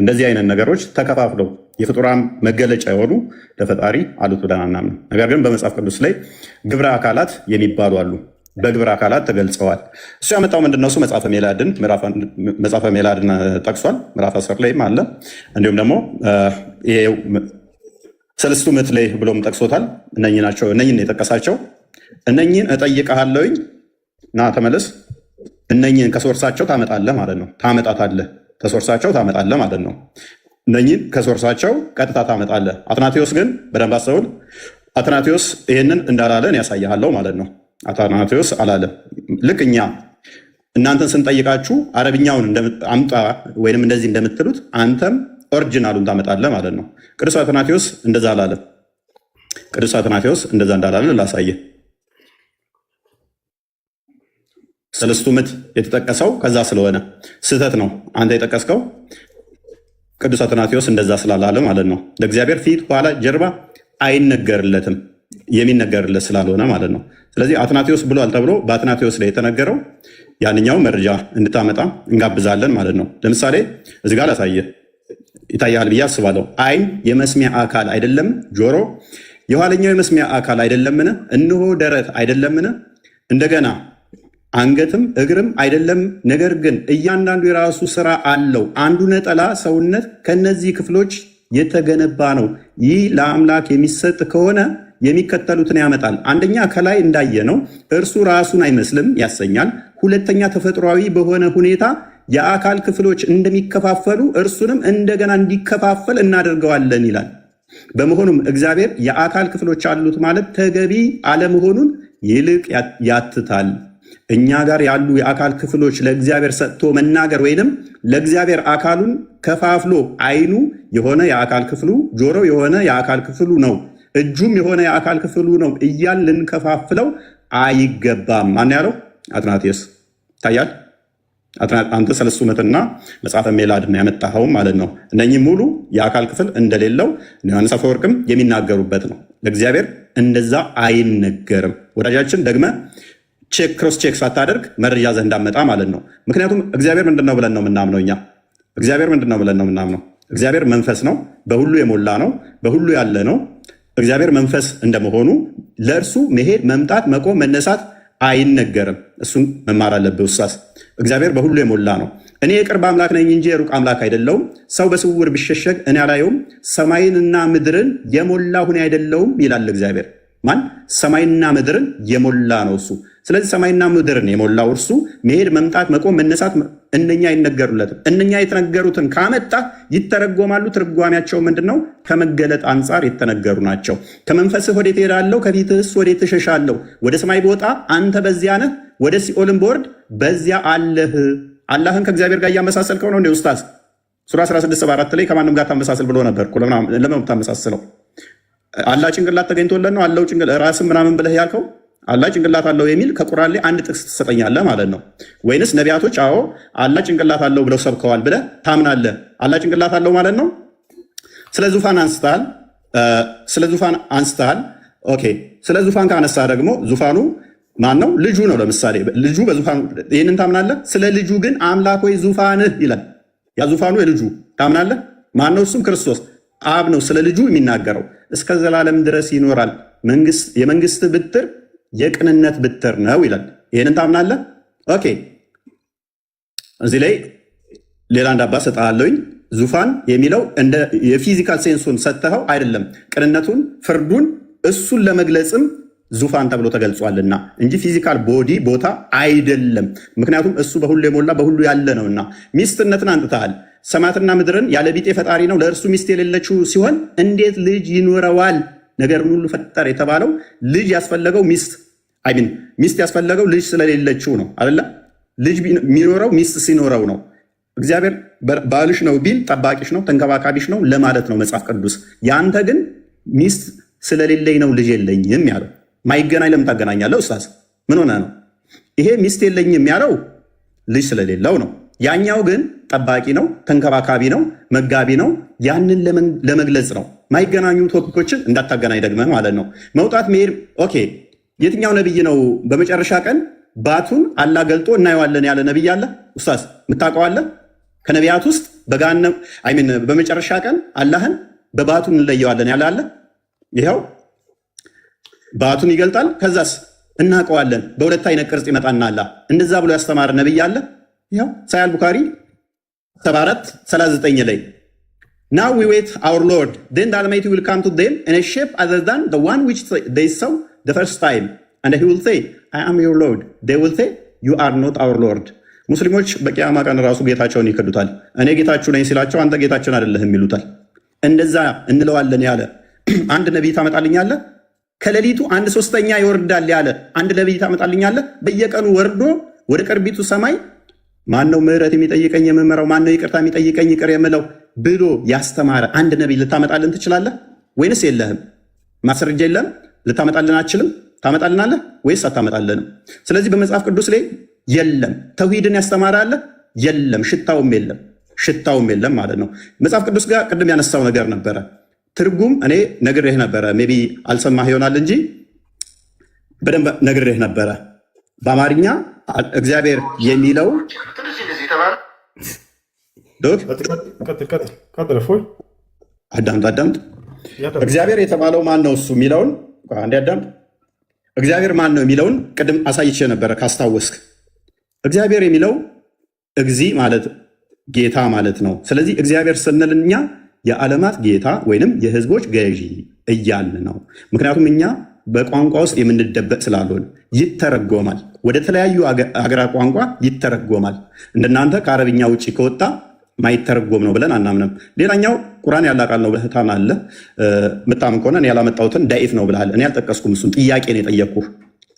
Speaker 2: እንደዚህ አይነት ነገሮች ተከፋፍለው የፍጡራን መገለጫ የሆኑ ለፈጣሪ አሉት ብለን አናምንም። ነገር ግን በመጽሐፍ ቅዱስ ላይ ግብረ አካላት የሚባሉ አሉ። በግብረ አካላት ተገልጸዋል። እሱ ያመጣው ምንድነው? እሱ መጽሐፈ ሜላድን ጠቅሷል። ምዕራፍ 10 ላይም አለ። እንዲሁም ደግሞ ሰለስቱ ምዕት ላይ ብሎም ጠቅሶታል። እነኚህ ናቸው። እነኚህን የጠቀሳቸው እነኚህን እጠይቅሃለሁኝ፣ ና ተመለስ። እነኚህን ከ source ኣቸው ታመጣለህ ማለት ነው። ታመጣታለህ፣ ከ source ኣቸው ታመጣለህ ማለት ነው። እነኚህን ከ source ኣቸው ቀጥታ ታመጣለህ። አትናቴዎስ ግን በደንብ አስተውል። አትናቴዎስ ይህንን እንዳላለን ያሳይሃለሁ ማለት ነው። አትናቴዎስ አላለም። ልክ እኛ እናንተን ስንጠይቃችሁ አረብኛውን አምጣ ወይንም እንደዚህ እንደምትሉት አንተም original ኡን ታመጣለህ ማለት ነው። ቅዱስ አትናቴዎስ እንደዛ አላለም። ቅዱስ አትናቴዎስ እንደዛ እንዳላለ ላሳየህ። ሰለስቱ ምዕት የተጠቀሰው ከዛ ስለሆነ ስህተት ነው። አንተ የጠቀስከው ቅዱስ አትናቴዎስ እንደዛ ስላላለ ማለት ነው። ለእግዚአብሔር ፊት፣ ኋላ፣ ጀርባ አይነገርለትም። የሚነገርለት ስላልሆነ ማለት ነው። ስለዚህ አትናቴዎስ ብሏል ተብሎ በአትናቴዎስ ላይ የተነገረው ያንኛው መረጃ እንድታመጣ እንጋብዛለን ማለት ነው። ለምሳሌ እዚህ ጋር ላሳየህ፣ ይታያል ብዬ አስባለሁ። ዓይን የመስሚያ አካል አይደለም? ጆሮ የኋለኛው የመስሚያ አካል አይደለምን? እነሆ ደረት አይደለምን? እንደገና አንገትም እግርም አይደለም? ነገር ግን እያንዳንዱ የራሱ ስራ አለው። አንዱ ነጠላ ሰውነት ከነዚህ ክፍሎች የተገነባ ነው። ይህ ለአምላክ የሚሰጥ ከሆነ የሚከተሉትን ያመጣል። አንደኛ፣ ከላይ እንዳየነው እርሱ ራሱን አይመስልም ያሰኛል። ሁለተኛ፣ ተፈጥሯዊ በሆነ ሁኔታ የአካል ክፍሎች እንደሚከፋፈሉ እርሱንም እንደገና እንዲከፋፈል እናደርገዋለን ይላል። በመሆኑም እግዚአብሔር የአካል ክፍሎች አሉት ማለት ተገቢ አለመሆኑን ይልቅ ያትታል። እኛ ጋር ያሉ የአካል ክፍሎች ለእግዚአብሔር ሰጥቶ መናገር ወይንም ለእግዚአብሔር አካሉን ከፋፍሎ ዓይኑ የሆነ የአካል ክፍሉ፣ ጆሮ የሆነ የአካል ክፍሉ ነው፣ እጁም የሆነ የአካል ክፍሉ ነው እያልን ልንከፋፍለው አይገባም። ማን ያለው? አትናቴዎስ። ይታያል። አንተ ሰለስቱ ምዕትና መጽሐፈ ሜላድን ያመጣኸው ማለት ነው። እነኚህ ሙሉ የአካል ክፍል እንደሌለው ዮሐንስ አፈወርቅም የሚናገሩበት ነው። ለእግዚአብሔር እንደዛ አይነገርም። ወዳጃችን፣ ደግመህ check cross check ሳታደርግ መረጃ ዘንድ እንዳመጣ ማለት ነው። ምክንያቱም እግዚአብሔር ምንድን ነው ብለን ነው የምናምነው እኛ? እግዚአብሔር ምንድን ነው ብለን ነው የምናምነው? እግዚአብሔር መንፈስ ነው፣ በሁሉ የሞላ ነው፣ በሁሉ ያለ ነው። እግዚአብሔር መንፈስ እንደመሆኑ ለእርሱ መሄድ፣ መምጣት፣ መቆም፣ መነሳት አይነገርም። እሱን መማር አለብህ ኡስታዝ። እግዚአብሔር በሁሉ የሞላ ነው። እኔ የቅርብ አምላክ ነኝ እንጂ የሩቅ አምላክ አይደለሁም። ሰው በስውር ቢሸሸግ እኔ አላየውም። ሰማይንና ምድርን የሞላሁ እኔ አይደለሁም ይላል እግዚአብሔር። ማን? ሰማይና ምድርን የሞላ ነው እሱ። ስለዚህ ሰማይና ምድርን የሞላው እርሱ መሄድ፣ መምጣት፣ መቆም፣ መነሳት እነኛ አይነገሩለትም። እነኛ የተነገሩትን ካመጣ ይተረጎማሉ። ትርጓሜያቸው ምንድን ነው? ከመገለጥ አንጻር የተነገሩ ናቸው። ከመንፈስህ ወዴት እሄዳለሁ? ከፊትህስ ወዴት እሸሻለሁ? ወደ ሰማይ ብወጣ አንተ በዚያ ነህ፣ ወደ ሲኦልም ብወርድ በዚያ አለህ። አላህን ከእግዚአብሔር ጋር እያመሳሰልከው ነው እንዴ ኡስታዝ? ሱራ 1674 ላይ ከማንም ጋር አታመሳስል ብሎ ነበር እኮ። ለምን ታመሳስለው? አላህ ጭንቅላት ተገኝቶለት ነው አለው ራስም ምናምን ብለህ ያልከው? አላህ ጭንቅላት አለው የሚል ከቁርአን ላይ አንድ ጥቅስ ትሰጠኛለህ ማለት ነው። ወይንስ ነቢያቶች አዎ አላህ ጭንቅላት አለው ብለው ሰብከዋል ብለህ ታምናለህ? አላህ ጭንቅላት አለው ማለት ነው። ስለ ዙፋን አንስተሃል። ስለ ዙፋን አንስተሃል። Okay፣ ስለ ዙፋን ካነሳ ደግሞ ዙፋኑ ማን ነው? ልጁ ነው። ለምሳሌ ልጁ በዙፋኑ፣ ይህንን ታምናለህ? ስለ ልጁ ግን አምላክ ሆይ ዙፋንህ ይላል። ያ ዙፋኑ የልጁ ታምናለህ? ማን ነው? እሱም ክርስቶስ አብ ነው። ስለ ልጁ የሚናገረው እስከ ዘላለም ድረስ ይኖራል፣ የመንግስት ብትር የቅንነት ብትር ነው ይላል። ይህንን ታምናለህ? Okay፣ እዚህ ላይ ሌላ አንድ አባት ሰጥሃለሁኝ። ዙፋን የሚለው እንደ የ physical sense ኡን ሰጥተኸው አይደለም፣ ቅንነቱን፣ ፍርዱን እሱን ለመግለጽም ዙፋን ተብሎ ተገልጿልና እንጂ physical body ቦታ አይደለም። ምክንያቱም እሱ በሁሉ የሞላ በሁሉ ያለ ነውና። ሚስትነትን አንጥተሃል። ሰማያትና ምድርን ያለ ቢጤ ፈጣሪ ነው። ለእርሱ ሚስት የሌለችው ሲሆን እንዴት ልጅ ይኖረዋል? ነገርን ሁሉ ፈጠረ የተባለው ልጅ ያስፈለገው ሚስት፣ I mean ሚስት ያስፈለገው ልጅ ስለሌለችው ነው አይደለ? ልጅ የሚኖረው ሚስት ሲኖረው ነው። እግዚአብሔር ባልሽ ነው ቢል ጠባቂሽ ነው፣ ተንከባካቢሽ ነው ለማለት ነው መጽሐፍ ቅዱስ። ያንተ ግን ሚስት ስለሌለኝ ነው ልጅ የለኝም ያለው። ማይገናኝ ለምን ታገናኛለህ? ኡስታዝ፣ ምን ሆነ ነው? ይሄ ሚስት የለኝም ያለው ልጅ ስለሌለው ነው። ያኛው ግን ጠባቂ ነው፣ ተንከባካቢ ነው፣ መጋቢ ነው። ያንን ለመግለጽ ነው። ማይገናኙ topic ኦችን እንዳታገናኝ ደግመህ ማለት ነው። መውጣት መሄድ፣ okay። የትኛው ነብይ ነው በመጨረሻ ቀን ባቱን አላህ ገልጦ እናየዋለን ያለ ነብይ አለ? ኡስታዝ፣ የምታውቀው አለ? ከነቢያት ውስጥ በገሃነም፣ I mean በመጨረሻ ቀን አላህን በባቱ እንለየዋለን ያለ አለ? ይኸው ባቱን ይገልጣል። ከዛስ እናውቀዋለን። በሁለት አይነት ቅርጽ ይመጣና አላህ እንደዛ ብሎ ያስተማረ ነብይ አለ? ይኸው ሳሂህ አል ቡካሪ 7439 ላይ "Now we wait our Lord. Then the Almighty will come to them in a shape other than the one which they saw the first time. And he will say, 'I am your Lord.' They will say, 'You are not our Lord.'" ሙስሊሞች በቂያማ ቀን ራሱ ጌታቸውን ይክዱታል። እኔ ጌታችሁ ነኝ ሲላቸው አንተ ጌታችን አይደለህም ይሉታል። እንደዛ እንለዋለን ያለ አንድ ነቢይ ታመጣልኛለህ? ከሌሊቱ አንድ ሶስተኛ ይወርዳል ያለ አንድ ነቢይ ታመጣልኛለህ? በየቀኑ ወርዶ ወደ ቅርቢቱ ሰማይ ማነው ምህረት የሚጠይቀኝ የምምረው፣ ማነው ይቅርታ የሚጠይቀኝ ይቅር የምለው ብሎ ያስተማረ አንድ ነቢይ ልታመጣልን ትችላለህ ወይንስ የለህም? ማስረጃ የለም? ልታመጣልን አትችልም? ታመጣልናለህ ወይስ አታመጣልንም? ስለዚህ በመጽሐፍ ቅዱስ ላይ የለም። ተውሂድን ያስተማረ አለ? የለም። ሽታውም የለም፣ ሽታውም የለም ማለት ነው። መጽሐፍ ቅዱስ ጋር ቅድም ያነሳው ነገር ነበረ። ትርጉም እኔ ነግሬህ ነበረ፣ maybe አልሰማህ ይሆናል እንጂ። በደንብ ነግሬህ ነበረ። በአማርኛ እግዚአብሔር የሚለው look
Speaker 1: ቀጥል ቀጥል ቀጥል። እፎይ።
Speaker 2: አዳምጥ አዳምጥ። እግዚአብሔር የተባለው ማን ነው እሱ የሚለውን አንዴ አዳምጥ። እግዚአብሔር ማን ነው የሚለውን ቅድም አሳይቼ ነበረ ካስታወስክ። እግዚአብሔር የሚለው እግዚ ማለት ጌታ ማለት ነው። ስለዚህ እግዚአብሔር ስንል እኛ የዓለማት ጌታ ወይንም የሕዝቦች ገዢ እያልን ነው። ምክንያቱም እኛ በቋንቋ ውስጥ የምንደበቅ ስላልሆን ይተረጎማል፣ ወደ ተለያዩ አገራት ቋንቋ ይተረጎማል። እንደናንተ ከአረብኛ ውጭ ከወጣ ማይተረጎም ነው ብለን አናምንም። ሌላኛው ቁርአን ያላህ ቃል ነው ብለህ ታምናለህ። ምታምን ከሆነ እኔ ያላመጣሁትን ዳኢፍ ነው ብለሃል። እኔ አልጠቀስኩም፣ እሱን ጥያቄ ነው የጠየቅኩህ።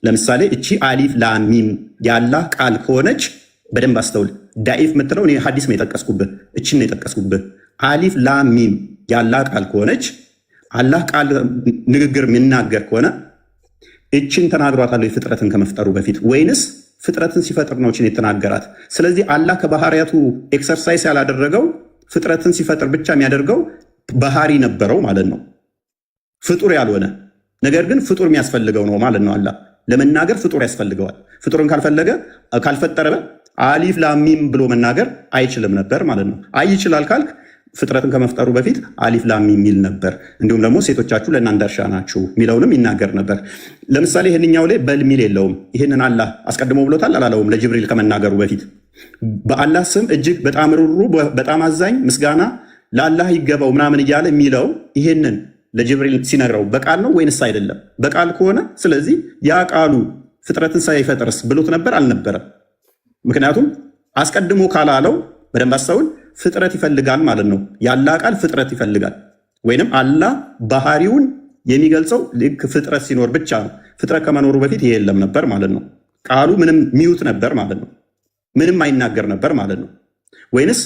Speaker 2: ለምሳሌ እቺ አሊፍ ላሚም ያላህ ቃል ከሆነች በደንብ አስተውል። ዳኢፍ የምትለው እኔ ሀዲስ ነው የጠቀስኩብህ፣ እችን ነው የጠቀስኩብህ። አሊፍ ላሚም ያላህ ቃል ከሆነች፣ አላህ ቃል ንግግር የሚናገር ከሆነ እችን ተናግሯታል ፍጥረትን ከመፍጠሩ በፊት ወይንስ ፍጥረትን ሲፈጥር ነው እችን የተናገራት? ስለዚህ አላህ ከባህሪያቱ exercise ያላደረገው ፍጥረትን ሲፈጥር ብቻ የሚያደርገው ባህሪ ነበረው ማለት ነው። ፍጡር ያልሆነ ነገር ግን ፍጡር የሚያስፈልገው ነው ማለት ነው። አላህ ለመናገር ፍጡር ያስፈልገዋል። ፍጡርን ካልፈለገ ካልፈጠረ አሊፍ ላሚም ብሎ መናገር አይችልም ነበር ማለት ነው። አይ ይችላል ካልክ ፍጥረትን ከመፍጠሩ በፊት አሊፍ ላም የሚል ነበር። እንዲሁም ደግሞ ሴቶቻችሁ ለእናንተ እርሻ ናችሁ የሚለውንም ይናገር ነበር። ለምሳሌ ይህንኛው ላይ በል ሚል የለውም። ይህንን አላህ አስቀድሞ ብሎታል አላለውም? ለጅብሪል ከመናገሩ በፊት በአላህ ስም እጅግ በጣም ሩሩ በጣም አዛኝ ምስጋና ለአላህ ይገባው ምናምን እያለ የሚለው ይህንን ለጅብሪል ሲነግረው በቃል ነው ወይንስ አይደለም? በቃል ከሆነ ስለዚህ ያ ቃሉ ፍጥረትን ሳይፈጥርስ ብሎት ነበር አልነበረም? ምክንያቱም አስቀድሞ ካላለው በደንብ አስተውል፣ ፍጥረት ይፈልጋል ማለት ነው። ያላህ ቃል ፍጥረት ይፈልጋል፣ ወይንም አላህ ባህሪውን የሚገልጸው ልክ ፍጥረት ሲኖር ብቻ ነው። ፍጥረት ከመኖሩ በፊት ይሄ የለም ነበር ማለት ነው። ቃሉ ምንም mute ነበር ማለት ነው። ምንም አይናገር ነበር ማለት ነው። ወይንስ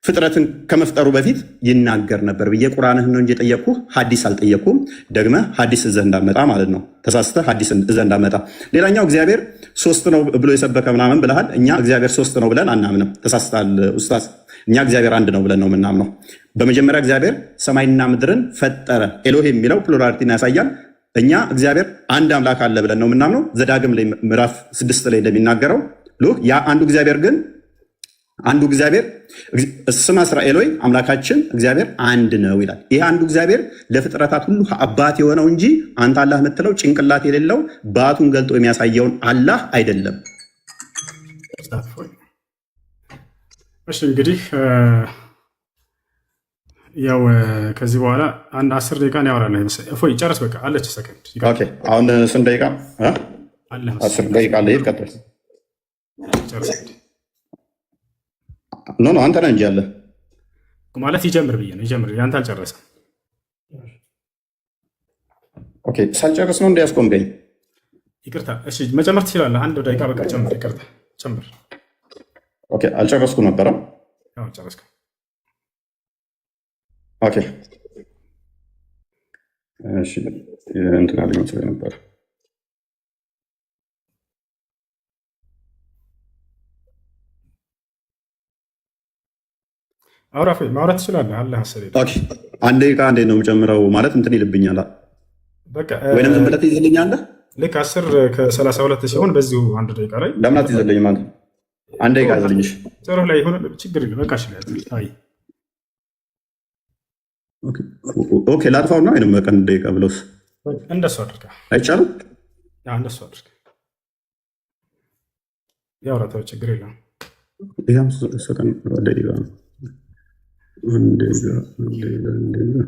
Speaker 2: ፍጥረትን ከመፍጠሩ በፊት ይናገር ነበር ብዬ ቁርአንህን ነው እንጂ የጠየቅኩህ ሐዲስ አልጠየቅኩም። ደግመህ ሐዲስ እዘህ እንዳመጣ ማለት ነው። ተሳስተህ ሐዲስ እዘህ እንዳመጣ። ሌላኛው እግዚአብሔር ሶስት ነው ብሎ የሰበከ ምናምን ብለሃል። እኛ እግዚአብሔር ሶስት ነው ብለን አናምንም። ተሳስተሃል ኡስታዝ። እኛ እግዚአብሔር አንድ ነው ብለን ነው የምናምነው። በመጀመሪያ እግዚአብሔር ሰማይና ምድርን ፈጠረ። ኤሎሄ የሚለው plurality ን ያሳያል። እኛ እግዚአብሔር አንድ አምላክ አለ ብለን ነው የምናምነው። ዘዳግም ላይ ምዕራፍ 6 ላይ እንደሚናገረው look፣ ያ አንዱ እግዚአብሔር ግን አንዱ እግዚአብሔር ስማ እስራኤል ሆይ አምላካችን እግዚአብሔር አንድ ነው ይላል። ይህ አንዱ እግዚአብሔር ለፍጥረታት ሁሉ አባት የሆነው እንጂ አንተ አላህ የምትለው ጭንቅላት የሌለው ባቱን ገልጦ የሚያሳየውን አላህ አይደለም።
Speaker 1: እሺ እንግዲህ ያው ከዚህ በኋላ አንድ 10 ደቂቃ ያወራል ይመስለኝ። እፎይ ጨርስ፣ በቃ አለች ሰከንድ።
Speaker 2: Okay፣ አሁን ስንት ደቂቃ?
Speaker 1: አለ።
Speaker 2: 10 ደቂቃ አለ። ይሄድ፣ ቀጥል።
Speaker 1: ጨርስ።
Speaker 2: No, no፣ አንተ ነህ እንጂ ያለ።
Speaker 1: ማለት ይጀምር ብዬ ነው። ይጀምር፣ ያንተ አልጨረሰም።
Speaker 2: Okay፣ ሳልጨርስ ነው እንዲያስቆምገኝ።
Speaker 1: ይቅርታ። እሺ መጨመር ትችላለህ። አንድ ደቂቃ በቃ ጨምር። ይቅርታ ጨምር።
Speaker 2: Okay፣ አልጨረስኩ ነበረ።
Speaker 1: አዎ ጨረስክ።
Speaker 2: Okay፣ እሺ፣ እንትን አለኝ መስሎኝ ነበር።
Speaker 1: አውራ እፎይ፣ ማውራት ትችላለህ። አለ ሀሳብ።
Speaker 2: Okay፣ አንድ ደቂቃ እንዴት ነው የምጨምረው? ማለት እንትን ይልብኛል።
Speaker 1: በቃ
Speaker 2: ወይንም ዝም ብለህ ትይዝልኛለህ?
Speaker 1: ልክ 10:32 ሲሆን በዚሁ አንድ ደቂቃ ላይ።
Speaker 2: ለምን አትይዝልኝም? አንተ አንድ ደቂቃ ያዝልኝ። እሺ።
Speaker 1: ጥሩ ላይ የሆነ ችግር የለም። በቃ ይችላል። አይ።
Speaker 2: Okay፣ ላጥፋውና ወይንም በቃ አንድ ደቂቃ ብለውስ?
Speaker 1: እንደሱ አድርግ።
Speaker 2: አይቻልም?
Speaker 1: እንደሱ አድርግ። ያውራ፣ ተው፣ ችግር የለም።
Speaker 2: ይሄ 5 ሰከንድ ደቂቃ ነው። አንድ ደቂቃ፣ አንድ ደቂቃ፣ አንድ ደቂቃ።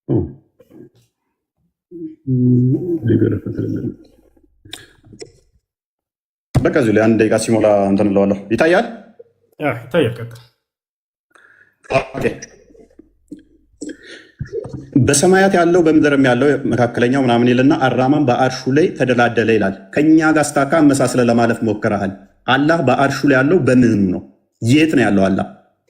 Speaker 2: ኦ፣ ሊገለፈትልልን። በቃ እዚሁ ላይ አንድ ደቂቃ ሲሞላ እንትን እለዋለሁ። ይታያል።
Speaker 1: Yeah፣ ይታያል። ቀጥል።
Speaker 2: Okay። በሰማያት ያለው በምድርም ያለው መካከለኛው ምናምን ይልና አራማን በአርሹ ላይ ተደላደለ ይላል። ከኛ ጋር ስታካ አመሳስለ ለማለፍ ሞክረሃል። አላህ በአርሹ ላይ ያለው በምኑ ነው? የት ነው ያለው አላህ?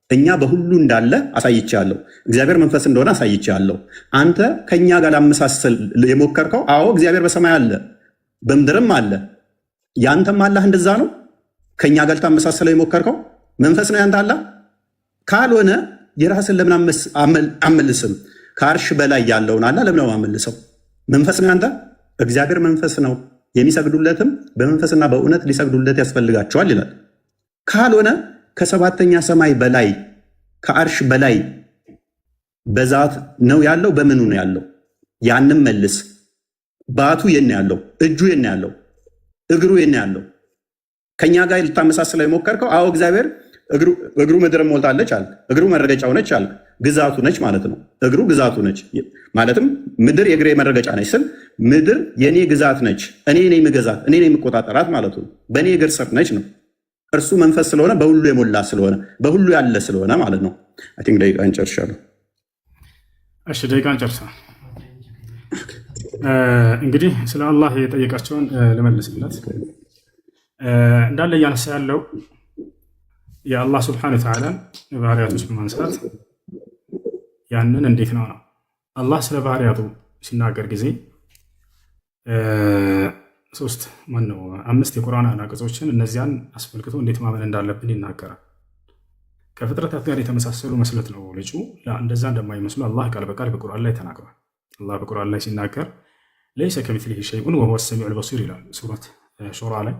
Speaker 2: እኛ በሁሉ እንዳለ አሳይቼሃለሁ። እግዚአብሔር መንፈስ እንደሆነ አሳይቼሃለሁ። አንተ ከኛ ጋር ላመሳሰል የሞከርከው፣ አዎ እግዚአብሔር በሰማይ አለ በምድርም አለ። ያንተም አላህ እንደዛ ነው። ከኛ ጋር ልታመሳሰለው የሞከርከው መንፈስ ነው ያንተ አላህ ካልሆነ የራስን ለምን አመልስም? ከአርሽ በላይ ያለውን አላህ ለምን አመልሰው? መንፈስ ነው ያንተ። እግዚአብሔር መንፈስ ነው፣ የሚሰግዱለትም በመንፈስና በእውነት ሊሰግዱለት ያስፈልጋቸዋል ይላል። ካልሆነ ከሰባተኛ ሰማይ በላይ፣ ከአርሽ በላይ በዛት ነው ያለው? በምኑ ነው ያለው? ያንም መልስ። ባቱ የት ነው ያለው? እጁ የት ነው ያለው? እግሩ የት ነው ያለው? ከኛ ጋር ልታመሳስለው የሞከርከው፣ አዎ፣ እግዚአብሔር እግሩ ምድር ሞልታለች አለ። እግሩ መረገጫው ነች አለ። ግዛቱ ነች ማለት ነው። እግሩ ግዛቱ ነች ማለትም ምድር የእግሬ መረገጫ ነች ስል ምድር የእኔ ግዛት ነች፣ እኔ ነኝ የምገዛት፣ እኔ ነኝ የምቆጣጠራት ማለቱ ነው። በእኔ እግር ስር ነች ነው። እርሱ መንፈስ ስለሆነ፣ በሁሉ የሞላ ስለሆነ፣ በሁሉ ያለ ስለሆነ ማለት ነው። I think ደቂቃ እንጨርሻለሁ።
Speaker 1: እሺ፣ ደቂቃ እንጨርሳል። እንግዲህ ስለ አላህ የጠየቃቸውን ልመልስለት። እንዳለ እያነሳ ያለው የአላህ ስብሐነ ወተዓላን ባህሪያቶች በማንሳት ያንን እንዴት ነው ነው። አላህ ስለ ባህሪያቱ ሲናገር ጊዜ ሶስት፣ ማነው፣ አምስት የቁርአን አንቀጾችን እነዚያን አስመልክቶ እንዴት ማመን እንዳለብን ይናገራል። ከፍጥረታት ጋር የተመሳሰሉ መስለት ነው ልጁ። እንደዛ እንደማይመስሉ አላህ ቃል በቃል በቁርአን ላይ ተናግሯል። አላህ በቁርአን ላይ ሲናገር ليس كمثله شيء وهو السميع البصير ይላል፣ ሱረት ሹራ ላይ።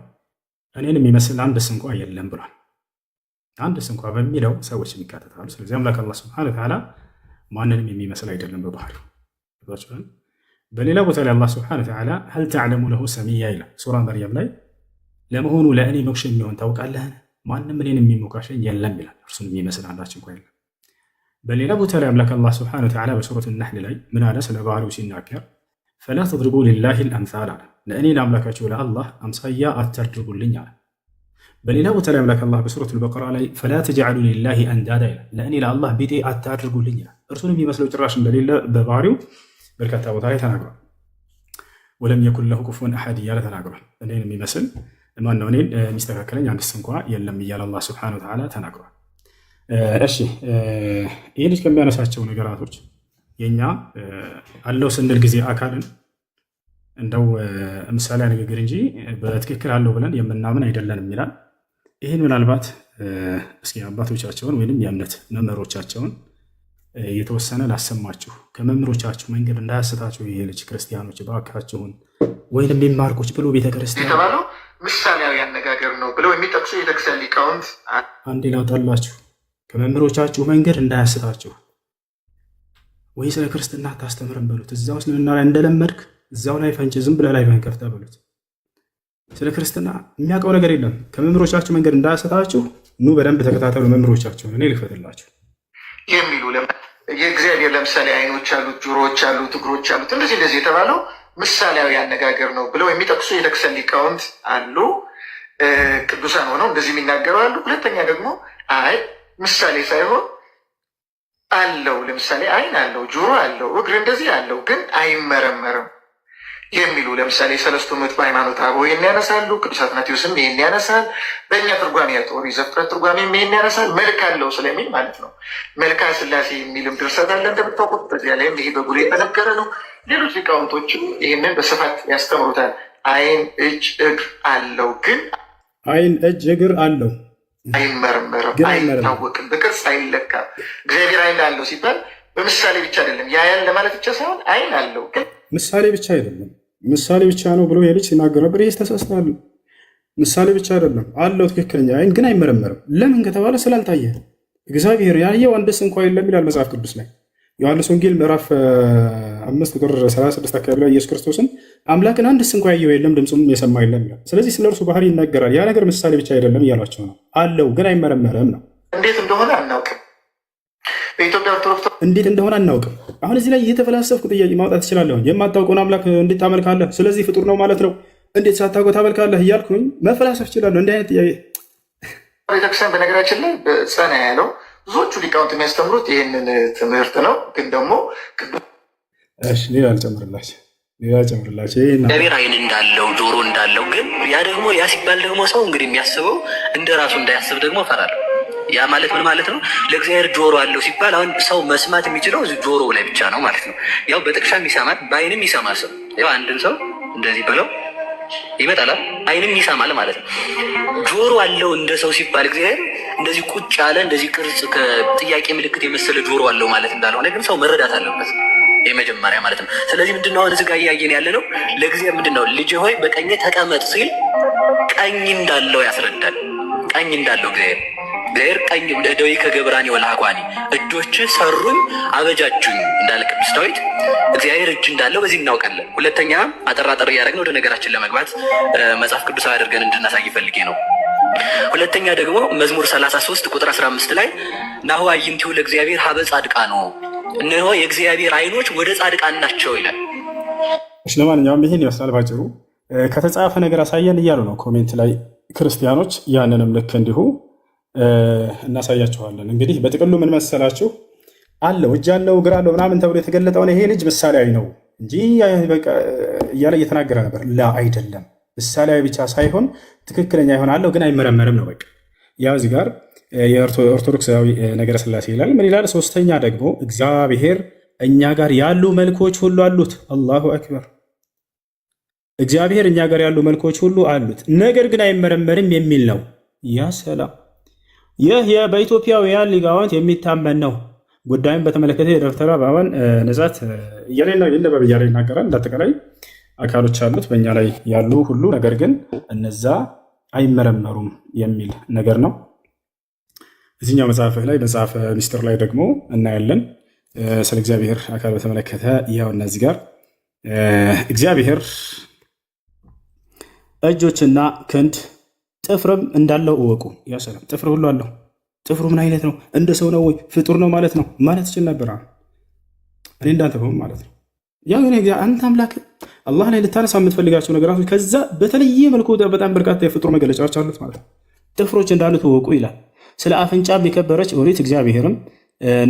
Speaker 1: እኔን የሚመስል አንድስ እንኳ የለም ብሏል። አንድስ እንኳ በሚለው ሰዎች የሚካተታሉ። ስለዚህ አምላክ አላህ ስብሐነ ወተዓላ ማንንም የሚመስል አይደለም በባህሪው። በሌላ ቦታ ላይ አላህ ስብሐነ ወተዓላ هل تعلم له سميا ይላል፣ ሱራ መርየም ላይ። ለመሆኑ ለእኔ ሞክሼ የሚሆን ታውቃለህን? ማንም እኔን የሚሞካሸኝ የለም ይላል። እርሱን የሚመስል አንዳች እንኳ የለም። በሌላ ቦታ ላይ አምላክ አላህ ስብሐነ ወተዓላ በሱረት ነሕል ላይ ምን አለ? ስለ ባህሪው ሲናገር فلا تضربوا لله الأمثال አለ። ለእኔ ለአምላካችሁ ለአላህ አምሳያ አታድርጉልኝ አለ። በሌላ ቦታ ላይ አምላክ አላህ በሱረት አልበቀራ ላይ فلا تجعلوا لله أندادا ይላል። ለእኔ ለአላህ ቢጤ አታድርጉልኝ ይላል። እርሱን የሚመስለው ጭራሽ እንደሌለ በባህሪው በርካታ ቦታ ላይ ተናግሯል። ولم يكن له كفوا أحد እያለ ተናግሯል። እኔን የሚመስል ማነው? እኔን የሚስተካከለኝ አንድስ እንኳ የለም እያለ አላህ ስብሐነ ወተዓላ ተናግሯል። እሺ፣ ይህ ልጅ ከሚያነሳቸው ነገራቶች የኛ አለው ስንል ጊዜ አካልን እንደው ምሳሌ ንግግር እንጂ በትክክል አለው ብለን የምናምን አይደለንም ይላል። ይህን ምናልባት እስኪ አባቶቻቸውን ወይም የእምነት መምህሮቻቸውን የተወሰነ ላሰማችሁ። ከመምህሮቻችሁ መንገድ እንዳያስታችሁ ይሄ ልጅ፣ ክርስቲያኖች እባካችሁን፣ ወይንም የሚማርቆች ብሎ ቤተክርስቲያን
Speaker 3: የተባለው ምሳሌያዊ አነጋገር ነው ብለው የሚጠቅሱ የቤተክርስቲያን ሊቃውንት
Speaker 1: አንዴ ላውጣላችሁ። ከመምህሮቻችሁ መንገድ እንዳያስታችሁ፣ ወይ ስለ ክርስትና አታስተምርም በሉት። እዛው እስልምና ላይ እንደለመድክ እዛው ላይ ፈንጭ፣ ዝም ብለህ ላይ ከፍተህ በሉት። ስለ ክርስትና የሚያውቀው ነገር የለም። ከመምህሮቻችሁ መንገድ እንዳያስታችሁ ኑ በደንብ ተከታተሉ መምህሮቻቸውን። እኔ ልክፈትላችሁ።
Speaker 3: የሚሉ፣ የእግዚአብሔር ለምሳሌ አይኖች አሉት፣ ጆሮዎች አሉት፣ እግሮች አሉት፣ እንደዚህ እንደዚህ የተባለው ምሳሌያዊ አነጋገር ነው ብለው የሚጠቅሱ የቤተክርስቲያን ሊቃውንት አሉ። ቅዱሳን ሆነው እንደዚህ የሚናገሩ አሉ። ሁለተኛ ደግሞ አይ፣ ምሳሌ ሳይሆን አለው፣ ለምሳሌ አይን አለው፣ ጆሮ አለው፣ እግር እንደዚህ አለው፣ ግን አይመረመርም የሚሉ፣ ለምሳሌ ሰለስቱ ምዕት በሃይማኖተ አበው ይህን ያነሳሉ። ቅዱስ አትናቴዎስም ይህን ያነሳል። በእኛ ትርጓሜ ኦሪት ዘፍጥረት ትርጓሜም ይህን ያነሳል። መልክ አለው ስለሚል ማለት ነው። መልካ ስላሴ የሚልም ድርሰት አለ እንደምታውቁት። በዚያ ላይም ይሄ በጉልህ የተነገረ ነው። ሌሎች ሊቃውንቶችም ይህንን በስፋት ያስተምሩታል። አይን፣ እጅ፣ እግር አለው ግን
Speaker 1: አይን፣ እጅ፣ እግር አለው
Speaker 3: አይመረመርም፣
Speaker 1: ግን አይመረመርም።
Speaker 3: አይታወቅም፣ በቅርጽ አይለካም። እግዚአብሔር አይን አለው ሲባል በምሳሌ ብቻ አይደለም፣ ያያል ለማለት ብቻ ሳይሆን አይን አለው ግን
Speaker 1: ምሳሌ ብቻ አይደለም። ምሳሌ ብቻ ነው ብሎ የልጅ ሲናገር ነበር። ይህ ተሳስተሃል። ምሳሌ ብቻ አይደለም፣ አለው ትክክለኛ አይን፣ ግን አይመረመርም። ለምን ከተባለ ስላልታየ። እግዚአብሔር ያየው አንድስ እንኳ የለም ይላል መጽሐፍ ቅዱስ ላይ። ዮሐንስ ወንጌል ምዕራፍ 5 ቁጥር 36 አካባቢ ላይ ኢየሱስ ክርስቶስን አምላክን አንድስ እንኳ ያየው የለም፣ ድምፁም የሰማ የለም ይላል። ስለዚህ ስለ እርሱ ባህሪ ይናገራል። ያ ነገር ምሳሌ ብቻ አይደለም እያሏቸው ነው። አለው ግን አይመረመርም ነው።
Speaker 3: እንዴት እንደሆነ አናውቅም። በኢትዮጵያ ኦርቶዶክስ
Speaker 1: እንዴት እንደሆነ አናውቅም። አሁን እዚህ ላይ እየተፈላሰፍኩ ጥያቄ ማውጣት እችላለሁ። የማታውቀውን አምላክ እንዴት ታመልካለህ? ስለዚህ ፍጡር ነው ማለት ነው። እንዴት ሳታውቀው ታመልካለህ? እያልኩኝ መፈላሰፍ እችላለሁ። እንዲህ አይነት ጥያቄ
Speaker 3: ቤተክርስቲያን በነገራችን ላይ በጸና ያለው ብዙዎቹ ሊቃውንት የሚያስተምሩት ይህንን ትምህርት ነው። ግን ደግሞ ቅዱስ
Speaker 1: እሺ፣ ሌላ ልጨምርላችሁ፣ ሌላ ልጨምርላችሁ። ይሄን
Speaker 4: እግዚአብሔር ዓይን እንዳለው፣ ጆሮ እንዳለው፣ ግን ያ ደግሞ ያ ሲባል ደግሞ ሰው እንግዲህ የሚያስበው እንደ ራሱ እንዳያስብ ደግሞ እፈራለሁ። ያ ማለት ምን ማለት ነው? ለእግዚአብሔር ጆሮ አለው ሲባል አሁን ሰው መስማት የሚችለው ጆሮ ላይ ብቻ ነው ማለት ነው። ያው በጥቅሻም ይሰማል፣ በዓይንም ይሰማል። ሰው ያው አንድን ሰው እንደዚህ ብለው ይመጣል፣ ዓይንም ይሰማል ማለት ነው። ጆሮ አለው እንደ ሰው ሲባል እግዚአብሔር እንደዚህ ቁጭ ያለ፣ እንደዚህ ቅርጽ ከጥያቄ ምልክት የመሰለ ጆሮ አለው ማለት እንዳልሆነ ግን ሰው መረዳት አለበት። የመጀመሪያ ማለት ነው። ስለዚህ ምንድነው አሁን እዚህ ጋር እያየን ያለ ነው? ለእግዚአብሔር ምንድነው ልጅ ሆይ በቀኜ ተቀመጥ ሲል ቀኝ እንዳለው ያስረዳል። ቀኝ እንዳለው እግዚአብሔር እግዚአብሔር ቀኝ እደዊከ ገብራኒ ወለሐኳኒ እጆች ሰሩኝ አበጃጁኝ እንዳለ ቅዱስ ዳዊት እግዚአብሔር እጅ እንዳለው በዚህ እናውቃለን። ሁለተኛ አጠር አጠር እያደረግን ወደ ነገራችን ለመግባት መጽሐፍ ቅዱሳዊ አድርገን እንድናሳይ ፈልጌ ነው። ሁለተኛ ደግሞ መዝሙር 33 ቁጥር 15 ላይ ናሁ አዕይንቲሁ ለእግዚአብሔር ሀበ ጻድቃን፣ እነሆ የእግዚአብሔር ዓይኖች ወደ ጻድቃን ናቸው ይላል።
Speaker 1: እሺ ለማንኛውም ይህን ይመስላል ባጭሩ። ከተጻፈ ነገር አሳየን እያሉ ነው comment ላይ ክርስቲያኖች። ያንንም ልክ እንዲሁ እናሳያችኋለን። እንግዲህ በጥቅሉ ምን መሰላችሁ አለው እጅ አለው እግር አለው ምናምን ተብሎ የተገለጠውን ይሄ ልጅ ምሳሌያዊ ነው እንጂ በቃ እያለ እየተናገረ ነበር። ላ አይደለም፣ ምሳሌያዊ ብቻ ሳይሆን ትክክለኛ ይሆን አለው ግን አይመረመርም ነው በቃ። ያው እዚህ ጋር የኦርቶዶክሳዊ ነገረ ስላሴ ይላል። ምን ይላል? ሶስተኛ ደግሞ እግዚአብሔር እኛ ጋር ያሉ መልኮች ሁሉ አሉት። አላሁ አክበር። እግዚአብሔር እኛ ጋር ያሉ መልኮች ሁሉ አሉት፣ ነገር ግን አይመረመርም የሚል ነው። ያ ሰላም! ይህ በኢትዮጵያውያን ሊቃውንት የሚታመን ነው። ጉዳዩን በተመለከተ የደብተራ ባባን ንጻት እያለ ይነበብ እያለ ይናገራል። እንዳጠቃላይ አካሎች አሉት በእኛ ላይ ያሉ ሁሉ፣ ነገር ግን እነዛ አይመረመሩም የሚል ነገር ነው። እዚህኛው መጽሐፍህ ላይ መጽሐፈ ሚስጥር ላይ ደግሞ እናያለን ስለ እግዚአብሔር አካል በተመለከተ ያው እነዚህ ጋር እግዚአብሔር እጆችና ክንድ ጥፍርም እንዳለው እወቁ። ያ ሰላም! ጥፍር ሁሉ አለው። ጥፍሩ ምን አይነት ነው? እንደ ሰው ነው ወይ? ፍጡር ነው ማለት ነው ማለት ይችል ነበር። እኔ እንዳንተ በሆን ማለት ነው። ያው ግን አንተ አምላክ አላህ ላይ ልታነሳ የምትፈልጋቸው ነገራቶች ከዛ በተለየ መልኩ በጣም በርካታ የፍጡር መገለጫዎች አሉት ማለት ነው። ጥፍሮች እንዳሉት እወቁ ይላል። ስለ አፍንጫም የከበረች ኦሪት እግዚአብሔርም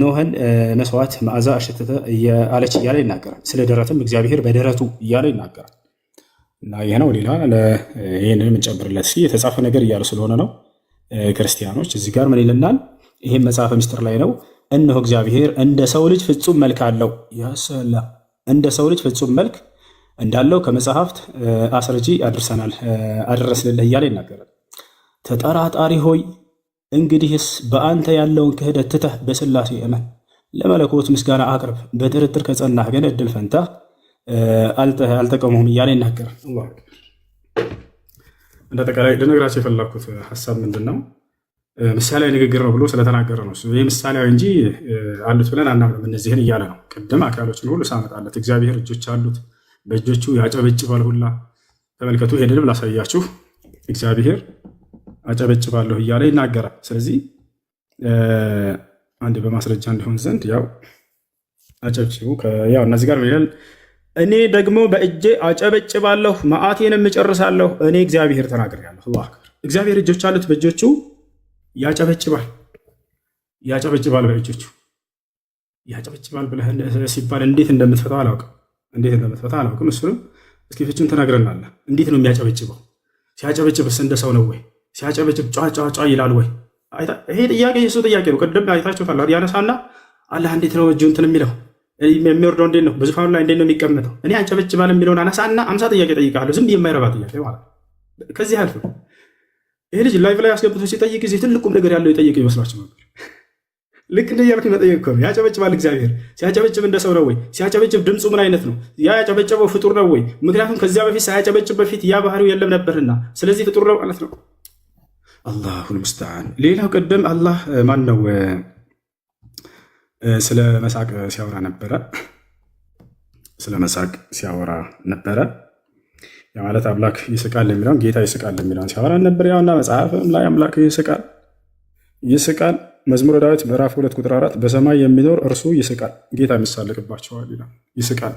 Speaker 1: ኖህን መስዋዕት መዓዛ አሸተተ አለች እያለ ይናገራል። ስለ ደረትም እግዚአብሔር በደረቱ እያለ ይናገራል። እና ይህ ነው። ሌላ ይህንንም እንጨምርለት እስኪ የተጻፈ ነገር እያሉ ስለሆነ ነው ክርስቲያኖች። እዚህ ጋር ምን ይልናል? ይህም መጽሐፈ ምስጢር ላይ ነው። እነሆ እግዚአብሔር እንደ ሰው ልጅ ፍጹም መልክ አለው። ያሰላ! እንደ ሰው ልጅ ፍጹም መልክ እንዳለው ከመጽሐፍት አስረጂ አድርሰናል አደረስንልህ እያለ ይናገራል። ተጠራጣሪ ሆይ እንግዲህስ በአንተ ያለውን ክህደት ትተህ በስላሴ እመን፣ ለመለኮት ምስጋና አቅርብ። በጥርጥር ከጸናህ ግን እድል ፈንታህ አልጠቀሙህም እያለ ይናገራል። አላሁ አክበር። እንደ አጠቃላይ ልነግራቸው የፈለኩት ሀሳብ ምንድን ነው? ምሳሌያዊ ንግግር ነው ብሎ ስለተናገረ ነው። ይህ ምሳሌያዊ እንጂ አሉት ብለን አናምንም እነዚህን እያለ ነው። ቅድም አካሎችን ሁሉ ሳመጣለት እግዚአብሔር እጆች አሉት፣ በእጆቹ ያጨበጭባል ሁላ። ተመልከቱ፣ ይሄንንም ላሳያችሁ። እግዚአብሔር አጨበጭባለሁ እያለ ይናገራል። ስለዚህ አንድ በማስረጃ እንዲሆን ዘንድ ያው አጨብጭቡ። ያው እነዚህ ጋር ምን ይላል? እኔ ደግሞ በእጄ አጨበጭባለሁ መዓቴንም እጨርሳለሁ። እኔ እግዚአብሔር ተናግሬያለሁ። አላሁ አክበር። እግዚአብሔር እጆች አሉት፣ በእጆቹ ያጨበጭባል። ያጨበጭባል፣ በእጆቹ ያጨበጭባል ብለህ ሲባል እንዴት እንደምትፈታው አላውቅም። እንዴት እንደምትፈታ አላውቅም። እሱንም እስኪ ፍቹን ተናግረናል። እንዴት ነው የሚያጨበጭበው? ሲያጨበጭብስ እንደ ሰው ነው ወይ? ሲያጨበጭብ ጫ ጫ ጫ ይላል ወይ? ይሄ ጥያቄ የእሱ ጥያቄ ነው። ቅድም አይታችሁታል። ያነሳና አላህ እንዴት ነው እጁ እንትን የሚለው የሚወርደው እንዴት ነው? በዙፋኑ ላይ እንዴት ነው የሚቀመጠው? እኔ አጨበጭባል የሚለውን አነሳና 50 ጥያቄ ጠይቃለሁ። ዝም የማይረባ ጥያቄ ማለት ነው። ከዚህ አልፍ ይሄ ልጅ live ላይ አስገብቶ ሲጠይቅ ጊዜ ትልቁም ነገር ያለው የጠየቀ ይመስላችሁ ነበር። ልክ እንደ እያልኩኝ መጠየቅ እኮ ነው። ያጨበጭባል እግዚአብሔር። ሲያጨበጭብ እንደ ሰው ነው ወይ? ሲያጨበጭብ ድምፁ ምን አይነት ነው? ያ ያጨበጨበው ፍጡር ነው ወይ? ምክንያቱም ከዚያ በፊት ሳያጨበጭብ በፊት ያ ባህሪው የለም ነበርና፣ ስለዚህ ፍጡር ነው ማለት ነው። አላሁል ሙስተዓን። ሌላው ቅድም አላህ ማን ነው ስለ መሳቅ ሲያወራ ነበረ። ስለ መሳቅ ሲያወራ ነበረ። ያ ማለት አምላክ ይስቃል የሚለውን ጌታ ይስቃል የሚለውን ሲያወራ ነበር። ያውና መጽሐፍም ላይ አምላክ ይስቃል ይስቃል። መዝሙረ ዳዊት ምዕራፍ 2 ቁጥር 4 በሰማይ የሚኖር እርሱ ይስቃል፣ ጌታ የሚሳለቅባቸዋል ይላል። ይስቃል።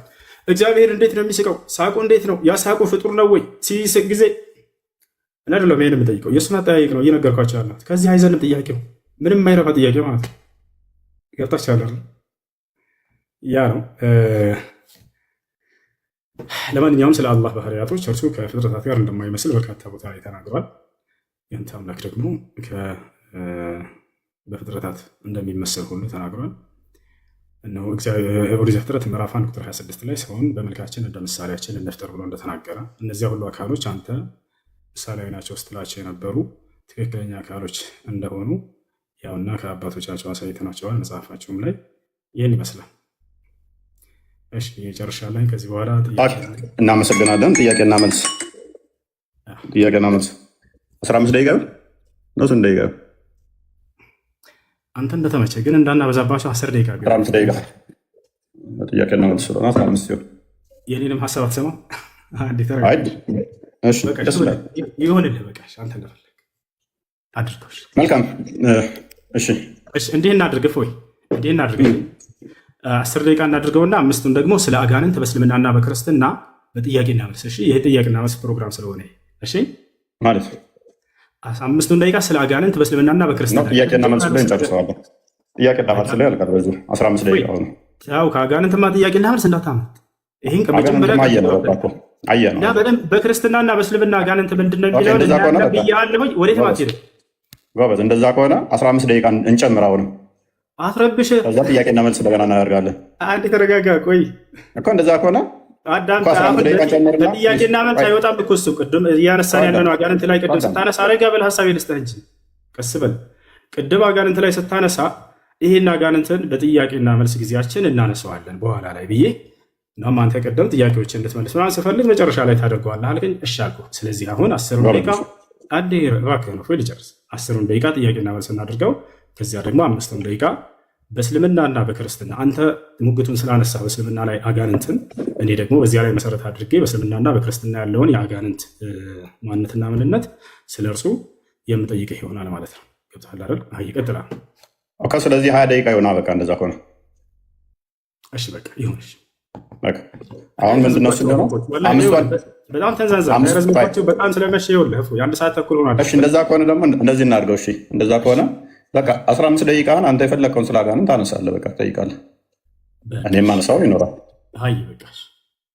Speaker 1: እግዚአብሔር እንዴት ነው የሚስቀው? ሳቁ እንዴት ነው? ያ ሳቁ ፍጡር ነው ወይ? ሲስቅ ጊዜ እኔ አይደለም ይሄን የምጠይቀው፣ የእሱን አጠያየቅ ነው እየነገርኳቸው ያለሁት። ከዚህ አይዘንም ጥያቄው፣ ምንም የማይረባ ጥያቄ ማለት ነው። ገብታችኋል? ያ ነው። ለማንኛውም ስለ አላህ ባህሪያቶች እርሱ ከፍጥረታት ጋር እንደማይመስል በርካታ ቦታ ላይ ተናግሯል። ያንተ አምላክ ደግሞ በፍጥረታት እንደሚመሰል ሁሉ ተናግሯል። እነሆ ኦሪት ዘፍጥረት ምዕራፍ 1 ቁጥር 26 ላይ ሰውን በመልካችን እንደ ምሳሌያችን እንፍጠር ብሎ እንደተናገረ እነዚያ ሁሉ አካሎች አንተ ምሳሌያዊ ናቸው ስትላቸው የነበሩ ትክክለኛ አካሎች እንደሆኑ ያውና ከአባቶቻቸው አሳይተናቸዋል። መጽሐፋቸውም ላይ ይህን ይመስላል። እሺ ጨርሻለሁ። ከዚህ በኋላ ጥያቄ
Speaker 2: እናመሰግናለን። ጥያቄና መልስ፣ ጥያቄና መልስ 15 ደቂቃ ነው። ስንት ደቂቃ?
Speaker 1: አንተ እንደተመቸ ግን እንዳናበዛባቸው 10 ደቂቃ ቢሆን።
Speaker 2: 15 ደቂቃ ጥያቄና መልስ ስለሆነ 15 ሲሆን
Speaker 1: የኔንም ሀሳብ አትሰማም? አንዴ
Speaker 2: አይ
Speaker 1: ተረጋጋ።
Speaker 2: እሺ፣
Speaker 1: በቃ
Speaker 2: ደስ ይላል።
Speaker 1: ይሁንልህ። በቃ እሺ፣ አንተ እንደፈለግ አድርገው። እሺ።
Speaker 2: መልካም፣ እሺ።
Speaker 1: እሺ፣ እንዲህ እናድርግ እፎይ፣ እንዲህ እናድርግ። 10 ደቂቃ እናድርገውና አምስቱን ደግሞ ስለ አጋንንት በእስልምናና በክርስትና በጥያቄና መልስ። እሺ፣ ይሄ ጥያቄና መልስ ፕሮግራም ስለሆነ እሺ፣
Speaker 2: ማለት
Speaker 1: 5ቱን ደቂቃ ስለ አጋንንት በእስልምናና
Speaker 2: ነው።
Speaker 1: በክርስትና
Speaker 2: ጥያቄና መልስ ላይ እንጨርሰዋለን። ጥያቄና መልስ ላይ ያልቃል። በዚሁ 15 ደቂቃ ሆነ።
Speaker 1: ያው ከአጋንንትማ ጥያቄና መልስ እንዳታመጥ። ይህን ከመጀመሪያ
Speaker 2: አጋንንትማ አየነው፣ በቃ እኮ አየነው።
Speaker 1: እና በደንብ በክርስትናና በእስልምና አጋንንት ምንድን ነው የሚለውን
Speaker 2: እንደዛ ከሆነ
Speaker 1: እናያለን
Speaker 2: በቃ
Speaker 1: ብያለሁኝ። ወዴትም አትሄድም።
Speaker 2: ጎበዝ፣ እንደዛ ከሆነ 15 ደቂቃ እንጨምር አሁንም።
Speaker 1: አትረብሽ።
Speaker 2: ከዛ ጥያቄና መልስ እንደገና እናደርጋለን።
Speaker 1: አንድ ተረጋጋ። ቆይ
Speaker 2: እኮ እንደዛ ከሆነ
Speaker 1: አዳም
Speaker 2: እኮ 15 ደቂቃ ጨምርና
Speaker 1: በጥያቄና መልስ አይወጣም እኮ እሱ። ቅድም እያነሳን ያለ ነው አጋንንት ላይ ቅድም ስታነሳ፣ አረጋ በል ሀሳብ ልስጥህ እንጂ ቀስ በል። ቅድም አጋንንት ላይ ስታነሳ ይሄን አጋንንትን በጥያቄና መልስ ጊዜያችን እናነሳዋለን በኋላ ላይ ብዬ፣ እናም አንተ ቅድም ጥያቄዎችን እንድትመልስ ምናምን ስፈልግ መጨረሻ ላይ ታደርገዋለህ አልከኝ። እሺ አልኩህ። ስለዚህ አሁን 10ሩን ደቂቃ፣ አንዴ እባክህ ነው ልጨርስ። 10ሩን ደቂቃ ጥያቄና መልስ እናድርገው። ከዚያ ደግሞ 5ቱን ደቂቃ በእስልምናና በክርስትና አንተ ሙግቱን ስላነሳ በእስልምና ላይ አጋንንትን፣ እኔ ደግሞ በዚያ ላይ መሰረት አድርጌ በእስልምናና በክርስትና ያለውን የአጋንንት ማንነትና ምንነት ስለ እርሱ የምጠይቅህ ይሆናል ማለት ነው። ገብቶሃል አይደል? አይ ይቀጥላል።
Speaker 2: Okay። ስለዚህ 20 ደቂቃ ይሆናል። በቃ እንደዛ ከሆነ
Speaker 1: እሺ በቃ ይሁን። እሺ።
Speaker 2: በቃ አሁን ምንድን ነው እሱ የሚሆነው? አምስቷን
Speaker 1: በጣም ተንዛዛ ረዝምባቸው በጣም ስለመሸ ይኸውልህ እፎ የ1 ሰዓት ተኩል ሆኗል።
Speaker 2: እሺ እንደዛ ከሆነ ደግሞ እንደዚህ እናድርገው። እሺ እንደዛ ከሆነ በቃ 15 ደቂቃህን አንተ የፈለግከውን ስለ አጋንንት ታነሳለህ። በቃ ትጠይቃለህ። እኔም አነሳው ይኖራል።
Speaker 1: አይ በቃ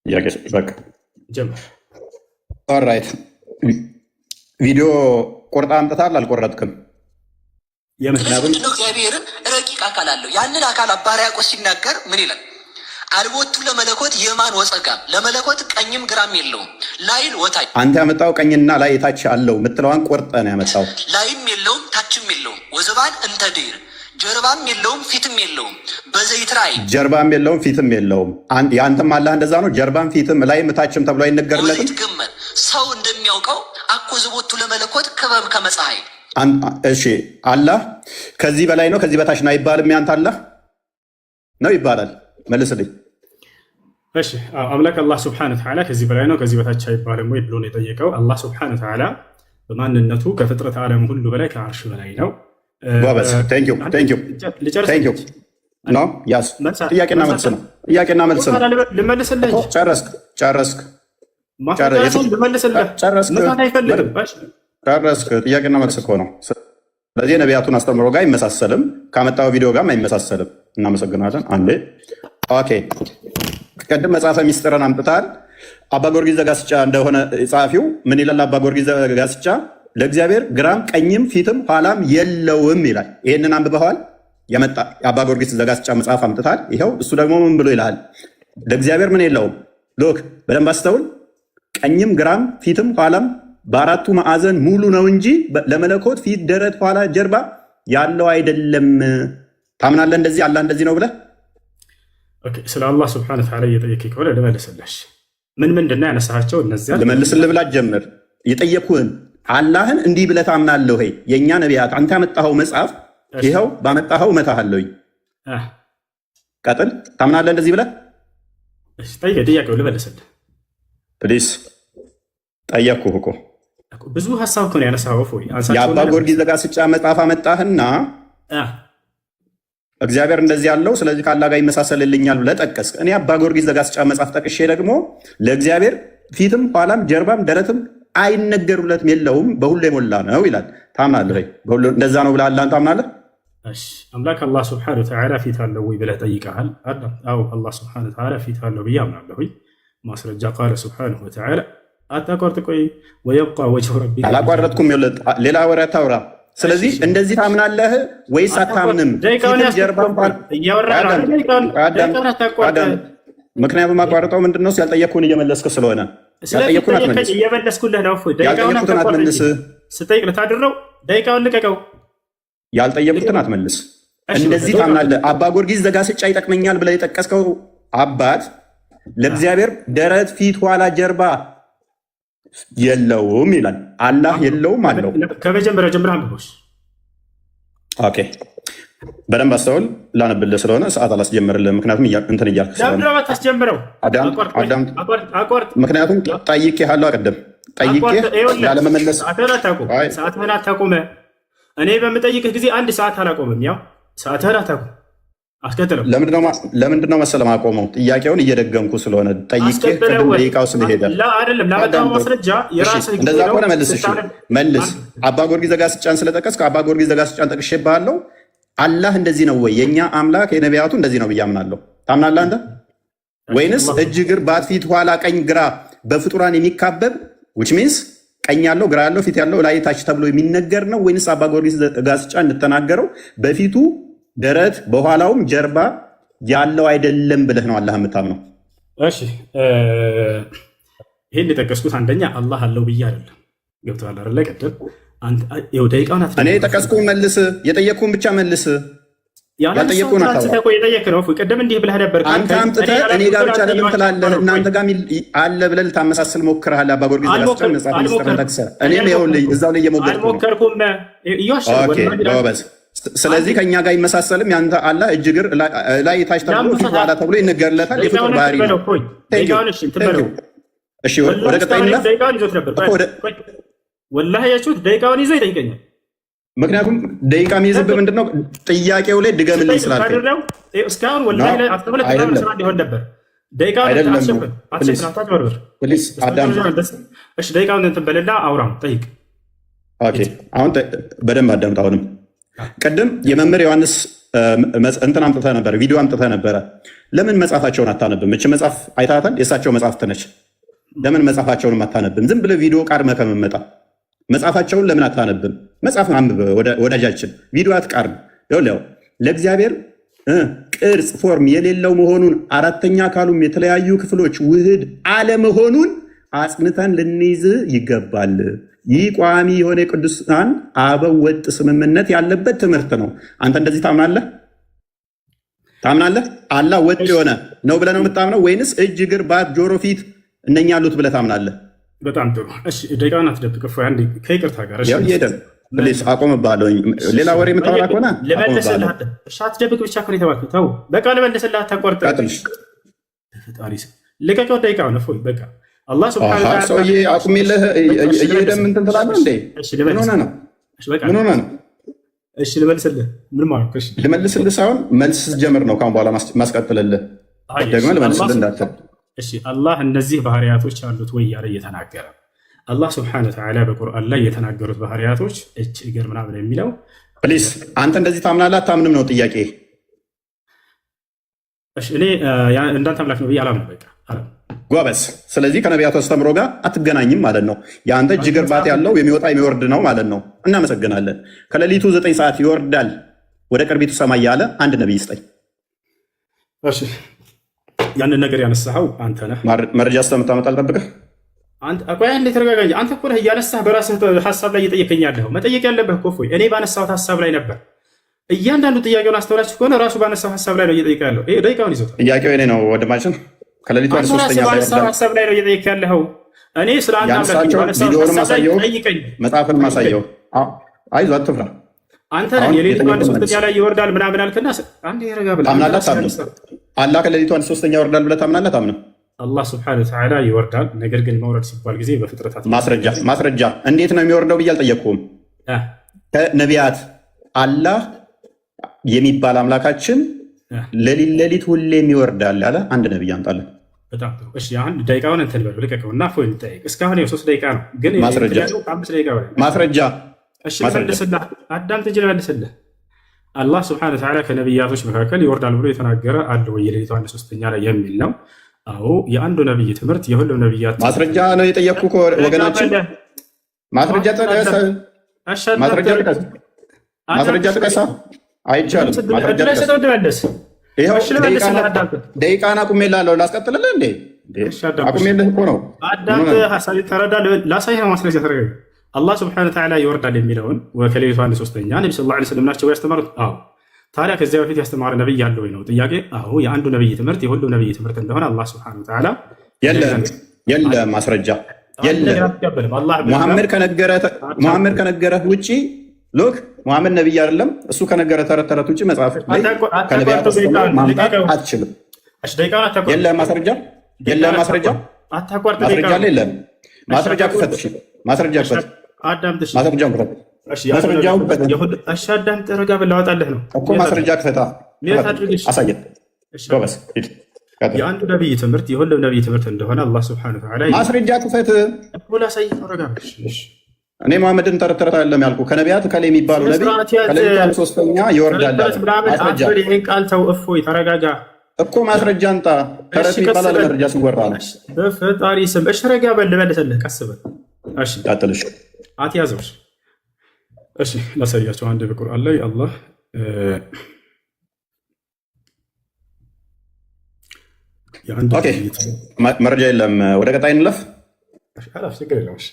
Speaker 2: ጥያቄ በቃ
Speaker 1: ጀምር።
Speaker 2: Alright፣ ቪዲዮ ቆርጣ አምጥተሃል አልቆረጥክም?
Speaker 1: የምን?
Speaker 4: ምንድነው? እግዚአብሔርን ረቂቅ አካል አለው። ያንን አካል አባ ሕርያቆስ ሲናገር ምን ይላል? አልቦቱ ለመለኮት የማን ወጸጋም፣ ለመለኮት ቀኝም ግራም የለውም። ላይል ወታች
Speaker 2: አንተ ያመጣው ቀኝና ላይ ታች አለው የምትለዋን ቆርጠ ነው ያመጣው።
Speaker 4: ላይም የለውም ታችም የለውም። ወዘባን እንተ ድኅር፣ ጀርባም የለውም ፊትም የለውም። በዘይትራይ
Speaker 2: ጀርባም የለውም ፊትም የለውም። የአንተም አላህ እንደዛ ነው። ጀርባም ፊትም ላይም ታችም ተብሎ አይነገርለትም።
Speaker 4: ወዘይትገመት፣ ሰው እንደሚያውቀው አኮ ዝቦቱ ለመለኮት ክበብ ከመፀሐይ።
Speaker 2: እሺ አላህ ከዚህ በላይ ነው ከዚህ በታች ነው አይባልም። ያንተ አላህ ነው ይባላል። መልስልኝ።
Speaker 1: እሺ፣ አምላክ አላህ ስብሐነ ወተዓላ ከዚህ በላይ ነው ከዚህ በታች አይባልም ወይ ብሎ ነው የጠየቀው። አላህ ስብሐነ ወተዓላ በማንነቱ ከፍጥረት ዓለም ሁሉ በላይ ከአርሽ በላይ ነው።
Speaker 2: ጎበዝ፣ thank you, thank you.
Speaker 1: ልጨርስ።
Speaker 2: Thank you. No፣ ያዝ። ጥያቄና መልስ ነው። ጥያቄና መልስ ነው።
Speaker 1: ልመልስልህ እንጂ።
Speaker 2: ጨረስክ፣ ጨረስክ፣
Speaker 1: ማስረጃውን ልመልስልህ።
Speaker 2: ጨረስክ፣
Speaker 1: መስማት አይፈልግም።
Speaker 2: ጨረስክ። ጥያቄና መልስ እኮ ነው። ስለዚህ የነቢያቱን አስተምሮ ጋር አይመሳሰልም፣ ካመጣው ቪዲዮ ጋርም አይመሳሰልም። እናመሰግናለን። አንዴ okay። ቅድም መጽሐፈ ሚስጥርን አምጥተሃል። አባ ጊዮርጊስ ዘጋስጫ እንደሆነ ጸሐፊው ምን ይላል? አባ ጊዮርጊስ ዘጋስጫ ለእግዚአብሔር ግራም ቀኝም ፊትም ኋላም የለውም ይላል። ይህንን አንብበዋል? የመጣ የአባ ጊዮርጊስ ዘጋስጫ መጽሐፍ አምጥተሃል። ይኸው እሱ ደግሞ ምን ብሎ ይልሃል? ለእግዚአብሔር ምን የለውም? Look፣ በደንብ አስተውል። ቀኝም ግራም ፊትም ኋላም በአራቱ ማዕዘን ሙሉ ነው እንጂ ለመለኮት ፊት፣ ደረት፣ ኋላ፣ ጀርባ ያለው አይደለም። ታምናለህ? እንደዚህ አላህ እንደዚህ ነው ብለህ?
Speaker 1: Okay፣ ስለ አላህ ስብሐነ ወተዓላ እየጠየከኝ ከሆነ ልመልስልሽ። ምን ምንድን ነው ያነሳቸው እነዚያ?
Speaker 2: ልመልስልህ ብላ ጀምር። የጠየኩህን አላህን እንዲህ ብለህ ታምናለህ ወይ? የእኛ ነቢያት አንተ ያመጣኸው መጽሐፍ ይኸው ባመጣኸው እመታሃለሁኝ። ቀጥል። ታምናለህ እንደዚህ ብለህ?
Speaker 1: ጠይቀኝ፣ ጥያቄው ልመልስልህ።
Speaker 2: Please፣ ጠየቅኩህ እኮ።
Speaker 1: ብዙ ሀሳብ እኮ ነው ያነሳኸው። እፎይ፣
Speaker 2: የአባ ጊዮርጊስ ዘጋስጫ መጽሐፍ አመጣህና እግዚአብሔር እንደዚህ ያለው ስለዚህ ከአላህ ጋር ይመሳሰልልኛል ብለህ ጠቀስክ። እኔ አባ ጊዮርጊስ ዘጋስጫ መጽሐፍ ጠቅሼ ደግሞ ለእግዚአብሔር ፊትም ኋላም ጀርባም ደረትም አይነገሩለትም የለውም፣ በሁሉ የሞላ ነው ይላል። ታምናለህ ወይ? እንደዛ ነው ብለህ አላህን ታምናለህ?
Speaker 1: እሺ፣ አምላክ አላህ ስብሐነ ወተዓላ ፊት አለው ወይ ብለህ ጠይቀሃል። አዎ፣ አላህ ስብሐነ ወተዓላ ፊት አለው ብዬ አምናለሁኝ። ማስረጃ ቃለ ስብሐነሁ ወተዓላ፣ አታቋርጥ፣ ቆይ፣ ወየብቃ ወጅሁ ረቢከ
Speaker 2: አላቋረጥኩም። ሌላ ወሬ አታውራ። ስለዚህ እንደዚህ ታምናለህ ወይስ አታምንም? ፊትም ጀርባም ምክንያቱም አቋርጠው ምንድን ነው ያልጠየቅኩህን እየመለስክ ስለሆነ ያልጠየቅኩህን አትመልስ።
Speaker 1: እየመለስኩልህ ነው።
Speaker 2: ያልጠየቅኩትን አትመልስ።
Speaker 1: ስጠይቅ ልታድር ነው። ደቂቃውን ልቀቀው።
Speaker 2: ያልጠየቁትን አትመልስ። እንደዚህ ታምናለህ? አባ ጊዮርጊስ ዘጋስጫ ይጠቅመኛል ብለህ የጠቀስከው አባት ለእግዚአብሔር ደረት፣ ፊት፣ ኋላ፣ ጀርባ የለውም ይላል። አላህ የለውም አለው።
Speaker 1: ከመጀመሪያው ጀምረህ አንብበው።
Speaker 2: Okay፣ በደንብ አስተውል። ላነብልህ ስለሆነ ሰዓት አላስጀምርልህ፣ ምክንያቱም እንትን እያልክ ስለሆነ።
Speaker 1: ለምንድን ነው የማታስጀምረው?
Speaker 2: አዳምጥ።
Speaker 1: አቋርጥ።
Speaker 2: ምክንያቱም ጠይቄሃለሁ፣ ቅድም ጠይቄህ ላለመመለስ።
Speaker 1: ሰዓትህን አታቁም። ሰዓትህን አታቁም። እኔ በምጠይቅህ ጊዜ አንድ ሰዓት አላቆምም። ያው ሰዓትህን አታቁም። አስቀጥለው።
Speaker 2: ለምንድን ነው መሰለህ ማቆመው? ጥያቄውን እየደገምኩ ስለሆነ፣ ጠይቄህ ቅድም ደቂቃው ስለሄደ።
Speaker 1: አይደለም፣ ላመጣው ማስረጃ የራስህ
Speaker 2: እንደዛ ከሆነ መልስ። እሺ መልስ። አባ ጊዮርጊስ ዘጋስጫን ስለጠቀስክ አባ ጊዮርጊስ ዘጋስጫን ጠቅሼብሃለሁ። አላህ እንደዚህ ነው ወይ? የእኛ አምላክ የነቢያቱ እንደዚህ ነው ብዬ አምናለሁ። ታምናለህ አንተ? ወይንስ እጅ፣ እግር፣ ባት፣ ፊት፣ ኋላ፣ ቀኝ፣ ግራ በፍጡራን የሚካበብ፣ which means ቀኝ ያለው፣ ግራ ያለው፣ ፊት ያለው፣ ላይ ታች ተብሎ የሚነገር ነው ወይንስ አባ ጊዮርጊስ ዘጋስጫ እንደተናገረው በፊቱ ደረት በኋላውም ጀርባ ያለው አይደለም ብለህ ነው አላህ የምታምነው?
Speaker 1: እሺ፣ ይህን የጠቀስኩት አንደኛ አላህ አለው ብዬ አይደለም። ገብቶሃል አይደለ? ቅድም ደቂቃውን
Speaker 2: እኔ የጠቀስኩህን መልስ፣ የጠየቅኩህን ብቻ መልስ። ያልጠየቅኩህን
Speaker 1: አታውራ። የጠየቅ ነው። ቅድም እንዲህ ብለህ ነበር።
Speaker 2: አንተ አምጥተህ እኔ ጋር ብቻ ለምን ትላለህ? እናንተ ጋር አለ ብለህ ልታመሳስል ሞክረሃል። አባ ጊዮርጊስ ዘጋስጫን መጽሐፍ ሚስጥርን ጠቅሰህ እኔም ይኸውልህ እዛው ላይ እየሞገድኩ ነው።
Speaker 1: አልሞከርኩም።
Speaker 2: ጎበዝ። ስለዚህ ከእኛ ጋር አይመሳሰልም። ያንተ አላህ እጅ እግር ላይ ታች ተብሎ ፊት ኋላ ተብሎ ይነገርለታል። የፍጡር ባህሪ ነው። እሺ፣ ወደ ቀጣይ እንለፍ።
Speaker 1: ወላሂ ያችሁት ደቂቃውን ይዞ ይጠይቀኛል።
Speaker 2: ምክንያቱም ደቂቃ የሚይዝብህ ምንድነው? ጥያቄው ላይ ድገምልኝ ስላልከኝ
Speaker 1: እስካሁን ወላሂ 12 ሊሆን ነበር። ደቂቃውን አታጭበርብር።
Speaker 2: Please አዳምጥ።
Speaker 1: እሺ፣ ደቂቃውን እንትን በልና አውራው ጠይቅ።
Speaker 2: Okay፣ አሁን በደንብ አዳምጥ። አሁንም ቅድም የመምህር ዮሐንስ እንትን አምጥተህ ነበረ፣ ቪዲዮ አምጥተህ ነበረ። ለምን መጽሐፋቸውን አታነብም? እች መጽሐፍ አይታታል? የእሳቸው መጽሐፍት ነች። ለምን መጽሐፋቸውንም አታነብም? ዝም ብለህ ቪዲዮ ቃርመህ ከምመጣ መጽሐፋቸውን ለምን አታነብም? መጽሐፍ አንብብ ወዳጃችን፣ ቪዲዮ አትቃርም። ይኸውልህ ለእግዚአብሔር ቅርጽ form የሌለው መሆኑን፣ አራተኛ አካሉም የተለያዩ ክፍሎች ውህድ አለመሆኑን አጽንተን ልንይዝ ይገባል። ይህ ቋሚ የሆነ የቅዱሳን አበው ወጥ ስምምነት ያለበት ትምህርት ነው። አንተ እንደዚህ ታምናለህ? ታምናለህ? አላህ ወጥ የሆነ ነው ብለህ ነው የምታምነው ወይንስ እጅ፣ እግር፣ ባት፣ ጆሮ፣ ፊት እነኛ አሉት ብለህ ታምናለህ?
Speaker 1: በጣም ጥሩ። እሺ፣ ደቂቃውን አትደብቅ። እፎይ፣ አንዴ ከይቅርታ ጋር።
Speaker 2: ያው እየሄደ ነው። Please አቆምብሃለሁ። ሌላ ወሬ የምታወራ ከሆነ
Speaker 1: ልመልስልህ። እሺ፣ አትደብቅ ብቻ እኮ ነው የተባልኩት። ተው በቃ ልመልስልህ። አታቋርጥ።
Speaker 2: ቀጥል።
Speaker 1: በፈጣሪ ስም ልቀቀው። ደቂቃውን እፎይ፣ በቃ አላህ سبحانه وتعالى
Speaker 2: ሰውዬ አቁሜልህ እየሄደም እንትን ትላለህ እንዴ? ምን ሆነህ ነው? ምን ሆነህ ነው?
Speaker 1: እሺ ልመልስልህ። ምን ማለት? እሺ
Speaker 2: ልመልስልህ ሳይሆን መልስ ስትጀምር ነው ካሁን በኋላ ማስቀጥልልህ። ደግመህ ልመልስልህ እንዳትል።
Speaker 1: እሺ፣ አላህ እነዚህ ባህሪያቶች አሉት ወይ እያለ እየተናገረ፣ አላህ سبحانه وتعالى በቁርአን ላይ የተናገሩት ባህሪያቶች እጅ፣ እግር ምናምን የሚለው
Speaker 2: Please፣ አንተ እንደዚህ ታምናለህ አታምንም ነው ጥያቄ።
Speaker 1: እሺ፣ እኔ እንዳንተ አምላክ ነው ብዬ አላምንም። በቃ አላምንም።
Speaker 2: ጎበዝ። ስለዚህ ከነቢያቱ አስተምሮ ጋር አትገናኝም ማለት ነው። የአንተ እጅ እግር ባት ያለው የሚወጣ የሚወርድ ነው ማለት ነው። እናመሰግናለን። ከሌሊቱ 9 ሰዓት ይወርዳል ወደ ቅርቢቱ ሰማይ ያለ አንድ ነቢይ ስጠኝ።
Speaker 1: እሺ፣ ያንን ነገር ያነሳኸው አንተ ነህ።
Speaker 2: መረጃ እስከምታመጣ አልጠብቅህ።
Speaker 1: ቆይ አንዴ ተረጋጋ እንጂ። አንተ እኮ ነህ እያነሳህ በራስህ ሀሳብ ላይ እየጠየቀኝ ያለኸው። መጠየቅ ያለብህ እኮ እፎይ እኔ ባነሳሁት ሀሳብ ላይ ነበር። እያንዳንዱ ጥያቄውን አስተውላችሁ ከሆነ ራሱ ባነሳው ሀሳብ ላይ ነው እየጠየቀ ያለው። ይሄ ደቂቃውን ይዞታል።
Speaker 2: ጥያቄው የኔ ነው ወንድማችን። ከሌሊቱ አንድ
Speaker 1: አንተ
Speaker 2: ሶስተኛ
Speaker 1: ራስህ ባነሳው ሀሳብ ላይ ነው እየጠየቅ ያለኸው። እኔ ስለ አንድ አምላክ
Speaker 2: ያነሳቸው
Speaker 1: ባነሳሁት
Speaker 2: ቪዲዮንም
Speaker 1: ሀሳብ ላይ
Speaker 2: አሳየው፣
Speaker 1: ጠይቀኝ።
Speaker 2: መጽሐፍንም አሳየው። አይዞህ አትፍራ።
Speaker 1: አንተ ነህ
Speaker 2: አሁን
Speaker 1: የሌሊቱ አንድ
Speaker 2: የጠየቁህን
Speaker 1: ሶስተኛ
Speaker 2: መልስ።
Speaker 1: ላይ ይወርዳል ምናምን አልክና አንዴ ረጋ ብለህ አንተ
Speaker 2: ታምናለህ
Speaker 1: ራስህ
Speaker 2: አታምንም?
Speaker 1: ያነሳኸው።
Speaker 2: አላህ ከሌሊቱ አንድ ሶስተኛ ይወርዳል ብለህ ታምናለህ አታምንም?
Speaker 1: አላህ سبحانه وتعالى ይወርዳል። ነገር ግን መውረድ ሲባል ጊዜ በፍጥረታት
Speaker 2: ማስረጃ፣ ማስረጃ። እንዴት ነው የሚወርደው ብዬ አልጠየቅኩም። ከነቢያት አላህ የሚባል አምላካችን ሌሊት ሌሊት ሁሌም ይወርዳል ያለ አንድ ነቢይ አምጣለን።
Speaker 1: በጣም ጥሩ። እሺ፣ አሁን ደቂቃውን እንትን በለው ልቀቀው እና እፎይ እንጠይቅ። እስካሁን ይኸው 3 ደቂቃ ነው፣ ግን
Speaker 2: ማስረጃ።
Speaker 1: እንትን ያለው ከ5 ደቂቃ በላይ።
Speaker 2: ማስረጃ።
Speaker 1: እሺ
Speaker 2: ማስረጃ።
Speaker 1: ልመልስልህ፣ አዳምጥ እንጂ ልመልስልህ። አላህ سبحانه وتعالى ከነቢያቶች መካከል ይወርዳል ብሎ የተናገረ አለ ወይ የሌሊቱ አንድ ሶስተኛ ላይ የሚል ነው። አዎ፣ የአንዱ ነቢይ ትምህርት የሁሉም ነቢያት
Speaker 2: ማስረጃ ነው የጠየቅኩህ እኮ ወገናችን። ማስረጃ ጥቀስ፣ ማስረጃ ጥቀስ፣ ማስረጃ ጥቀሳ። አይቻልም። ማስረጃ ጥቀስ። ይኸው ደቂቃን አቁሜልሃለሁ። ላስቀጥልልህ እንዴ? አቁሜልህ እኮ ነው።
Speaker 1: አዳምጥ፣ ሀሳቤን ተረዳ። ላሳይህ ነው ማስረጃ። ተረጋጋ። አላህ سبحانه وتعالى ይወርዳል የሚለውን ከሌሊቱ አንድ ሶስተኛ ነቢ صلى الله عليه وسلم ናቸው ያስተማሩት? አዎ። ታዲያ ከዚያ በፊት ያስተማረ ነብይ ያለ ወይ ነው ጥያቄ። አዎ፣ የአንዱ ነብይ ትምህርት የሁሉም ነብይ ትምህርት እንደሆነ አላህ ሱብሓነሁ ወተዓላ
Speaker 2: የለም፣ የለም፣ ማስረጃ የለም። ሙሐመድ ከነገረህ ውጪ፣ look፣ ሙሐመድ ነብይ አይደለም። እሱ ከነገረ ተረት ተረት ውጪ መጽሐፍ ላይ ከነቢያት ማምጣት አትችልም። የለም ማስረጃ፣ የለም ማስረጃ፣ ማስረጃ አለ የለም። ማስረጃ ክፈት፣ እሺ፣ ማስረጃ ክፈት፣ ማስረጃውን ክፈት፣ ማስረጃውን ክፈት።
Speaker 1: እሺ፣ አዳምጥ፣ ረጋ ብለህ ላወጣልህ ነው
Speaker 2: እኮ። ማስረጃ ክፈታ፣ አሳየን። ጎበዝ፣ ሂድ።
Speaker 1: የአንዱ ነብይ ትምህርት የሁሉም ነብይ ትምህርት እንደሆነ አላህ ሱብሓነሁ ወተዓላ
Speaker 2: ማስረጃ ክፈት።
Speaker 1: ላሳይህ ነው፣ ረጋ በል።
Speaker 2: እኔ መሐመድን ተረት ተረት አይደለም ያልኩህ። ከነቢያት ከላይ የሚባለው ነቢይ ከሌሊቱ ሶስተኛ ይወርዳል። ማስረጃ
Speaker 1: ይህን ቃል ተው። እፎይ ተረጋጋ
Speaker 2: እኮ፣ ማስረጃ አንጣ። ተረት የሚባለው መረጃ ሲወራ ነው።
Speaker 1: በፈጣሪ ስም እሺ፣ ረጋ በል፣ ልመልስልህ። ቀስ በል እሺ።
Speaker 2: ቀጥልሽ።
Speaker 1: አትያዘው። እሺ፣ ላሳያቸው። አንድ በቁርአን ላይ አላህ የአንድ
Speaker 2: መረጃ የለም። ወደ ቀጣይ እንለፍ።
Speaker 1: ችግር የለውም።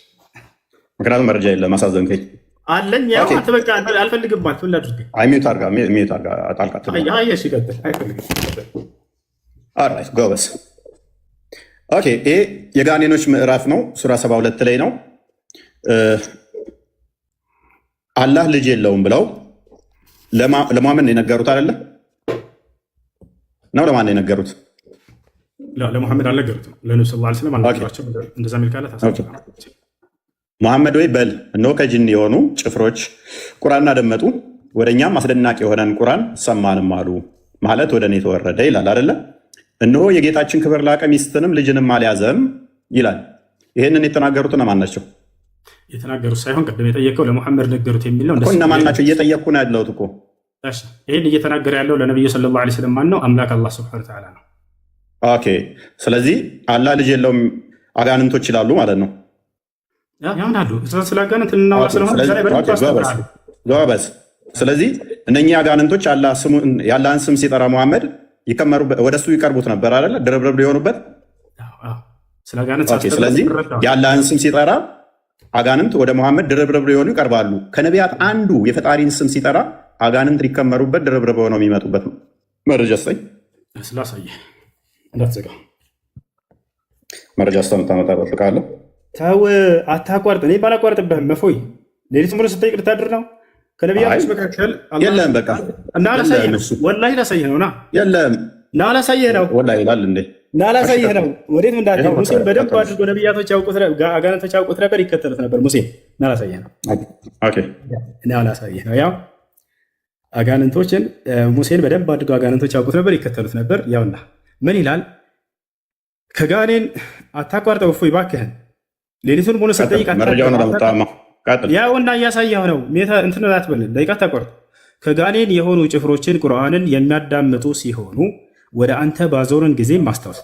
Speaker 2: ምክንያቱም መረጃ የለም። አሳዘንከኝ።
Speaker 1: አለኝ ያው አንተ በቃ አልፈልግም አልክ። ምን ላድርግ?
Speaker 2: አይ mute አድርጋ፣ mute አድርጋ፣ ጣልቃ።
Speaker 1: አይ እሺ፣ ቀጥል። አይፈልግም።
Speaker 2: Alright፣ ጎበዝ። Okay፣ ይሄ የጋኔኖች ምዕራፍ ነው። ሱራ 72 ላይ ነው። አላህ ልጅ የለውም ብለው ለሙሐመድ የነገሩት አይደለ ነው? ለማን ነው የነገሩት?
Speaker 1: ለሙሐመድ አልነገሩትም። ለነብዩ ሰለላሁ ዐለይሂ ወሰለም አልነገሯቸውም። እንደዛ የሚል ካለ
Speaker 2: ሙሐመድ ወይ በል፣ እነሆ ከጅን የሆኑ ጭፍሮች ቁርአን አደመጡ፣ ወደ እኛም አስደናቂ የሆነን ቁርአን ሰማንም አሉ። ማለት ወደ እኔ ተወረደ ይላል አይደለ? እነሆ የጌታችን ክብር ላቀ፣ ሚስትንም ልጅንም አልያዘም ይላል። ይህንን የተናገሩት እነማን ናቸው?
Speaker 1: የተናገሩት ሳይሆን ቅድም የጠየቀው ለሙሐመድ ነገሩት የሚል ነው።
Speaker 2: እኮ እነማን ናቸው? እየጠየቅኩ ነው ያለሁት እኮ።
Speaker 1: ይህን እየተናገረ ያለው ለነቢዩ ሰለላሁ ዐለይሂ ወሰለም ማን ነው? አምላክ አላህ ሱብሓነሁ ወተዓላ ነው።
Speaker 2: Okay። ስለዚህ አላህ ልጅ የለውም አጋንንቶች ይላሉ ማለት ነው።
Speaker 1: ያምናሉ። ስለ አጋንንት እናወራ ስለሆነ
Speaker 2: ጎበዝ። ስለዚህ እነኚህ አጋንንቶች የአላህን ስም ሲጠራ መሐመድ ወደ እሱ ይቀርቡት ነበር አይደለ? ድርብርብ ሊሆኑበት። ስለዚህ የአላህን ስም ሲጠራ አጋንንት ወደ መሐመድ ድርብርብ ሊሆኑ ይቀርባሉ። ከነቢያት አንዱ የፈጣሪን ስም ሲጠራ አጋንንት ሊከመሩበት ድርብርብ ሆነው የሚመጡበት መረጃ ስጠኝ።
Speaker 1: ስላሳየህ እንዳትዘጋ።
Speaker 2: መረጃ እስከምታመጣ እጠብቃለሁ።
Speaker 1: ተው፣ አታቋርጥ። እኔ ባላቋርጥብህም እፎይ፣ ሌሊት ሙሉ ስጠይቅ ልታድር ነው። ከነቢያቶች መካከል
Speaker 2: የለም፣ በቃ
Speaker 1: እና ላሳየህ ነው፣ ወላሂ ላሳየህ ነው። ና
Speaker 2: የለም፣
Speaker 1: ና ላሳየህ ነው።
Speaker 2: ወላሂ ይላል እንዴ?
Speaker 1: ና ላሳየህ ነው። ወዴት እንዳትሄድ። ሙሴን በደንብ አድርጎ ነቢያቶች ያውቁት፣ አጋንንቶች ያውቁት ነበር፣ ይከተሉት ነበር። ሙሴን ና ላሳየህ ነው። ና ላሳየህ ነው። ያው አጋንንቶችን ሙሴን በደንብ አድርጎ አጋንንቶች ያውቁት ነበር፣ ይከተሉት ነበር። ያውና ምን ይላል? ከጋኔን አታቋርጠው እፎይ እባክህን ሌሊቱን ሙሉ ስጠይቅ ያውና እያሳየው ነው። እንትን አትበል፣ ደቂቃ አታቋርጥ። ከጋኔን የሆኑ ጭፍሮችን ቁርአንን የሚያዳምጡ ሲሆኑ ወደ አንተ ባዞርን ጊዜ ማስታወስ፣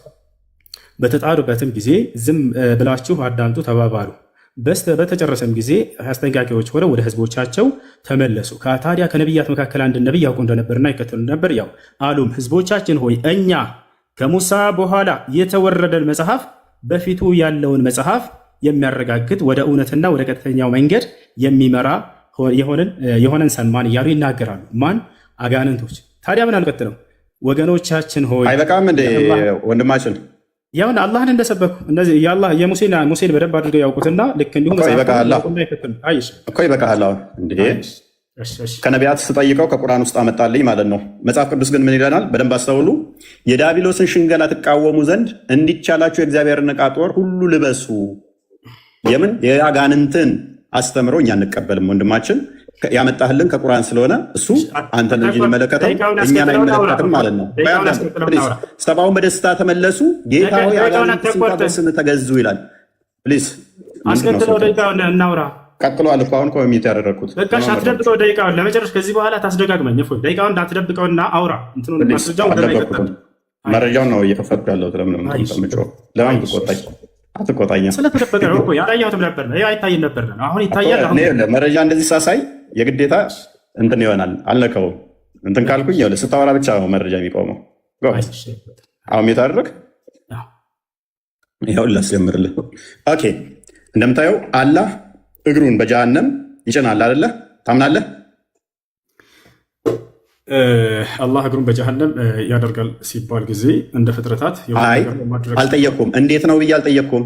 Speaker 1: በተጣሩበትም ጊዜ ዝም ብላችሁ አዳምጡ ተባባሉ። በተጨረሰም ጊዜ አስጠንቃቂዎች ሆነው ወደ ህዝቦቻቸው ተመለሱ። ታዲያ ከነቢያት መካከል አንድ ነቢይ ያውቁ እንደነበርና ይከተሉ ነበር። ያው አሉም፣ ህዝቦቻችን ሆይ፣ እኛ ከሙሳ በኋላ የተወረደን መጽሐፍ በፊቱ ያለውን መጽሐፍ የሚያረጋግጥ ወደ እውነትና ወደ ቀጥተኛው መንገድ የሚመራ የሆነን ሰማን እያሉ ይናገራሉ። ማን? አጋንንቶች። ታዲያ ምን አልቀጥለው? ወገኖቻችን ሆይ
Speaker 2: አይበቃም እንዴ ወንድማችን?
Speaker 1: ያውን አላህን እንደሰበኩ እነዚህ የአላህ የሙሴን ሙሴን በደንብ አድርገው ያውቁትና ልክ እንዲሁ
Speaker 2: እኮ ይበቃሃል። አሁን እንዴ ከነቢያት ስጠይቀው ከቁርአን ውስጥ አመጣልኝ ማለት ነው። መጽሐፍ ቅዱስ ግን ምን ይለናል? በደንብ አስተውሉ። የዲያብሎስን ሽንገላ ትቃወሙ ዘንድ እንዲቻላችሁ የእግዚአብሔርን ዕቃ ጦር ሁሉ ልበሱ። የምን የአጋንንትን አስተምሮ እኛ አንቀበልም። ወንድማችን ያመጣህልን ከቁርአን ስለሆነ እሱ አንተን እንጂ የሚመለከተው እኛን አይመለከትም ማለት ነው። ሰባውን በደስታ ተመለሱ፣ ጌታ ሆይ አጋንንት እንኳ በስምህ ተገዙ ይላል። Please
Speaker 1: አስከትለው ደቂቃውን እናውራ።
Speaker 2: ቀጥሏል እኮ አሁን እኮ mute ያደረግኩት።
Speaker 1: በቃ አትደብቀው ደቂቃውን ለመጨረስ። ከዚህ በኋላ ታስደጋግመኝ። እፎይ ደቂቃውን እንዳትደብቀውና አውራ። እንትኑን ማስረጃውን ወደ ላይ ቀጥል።
Speaker 2: መረጃውን ነው እየከፈትኩ ያለሁት። ለምን ነው የምትጮኸው? ለምን ትቆጣኝ? አትቆጣኛ።
Speaker 1: ስለተደበቀ ነው እኮ፣ ያላየሁትም ነበር፣ አይታይም ነበር። አሁን ይታያል። አሁን
Speaker 2: መረጃ እንደዚህ ሳሳይ የግዴታ እንትን ይሆናል። አልነካውም። እንትን ካልኩኝ ይኸውልህ ስታወራ ብቻ ነው መረጃ የሚቆመው። አሁን mute አድርግ። ይኸውልህ ላስጀምርልህ። Okay፣ እንደምታየው አላህ እግሩን በጀሃነም ይጭናል አይደለ? ታምናለህ?
Speaker 1: አላህ እግሩን በጀሃነም ያደርጋል ሲባል ጊዜ እንደ ፍጥረታት የሆነ
Speaker 2: አይ
Speaker 1: ነገር ማድረግ
Speaker 2: አልጠየቅኩም። እንዴት ነው ብዬ አልጠየቅኩም።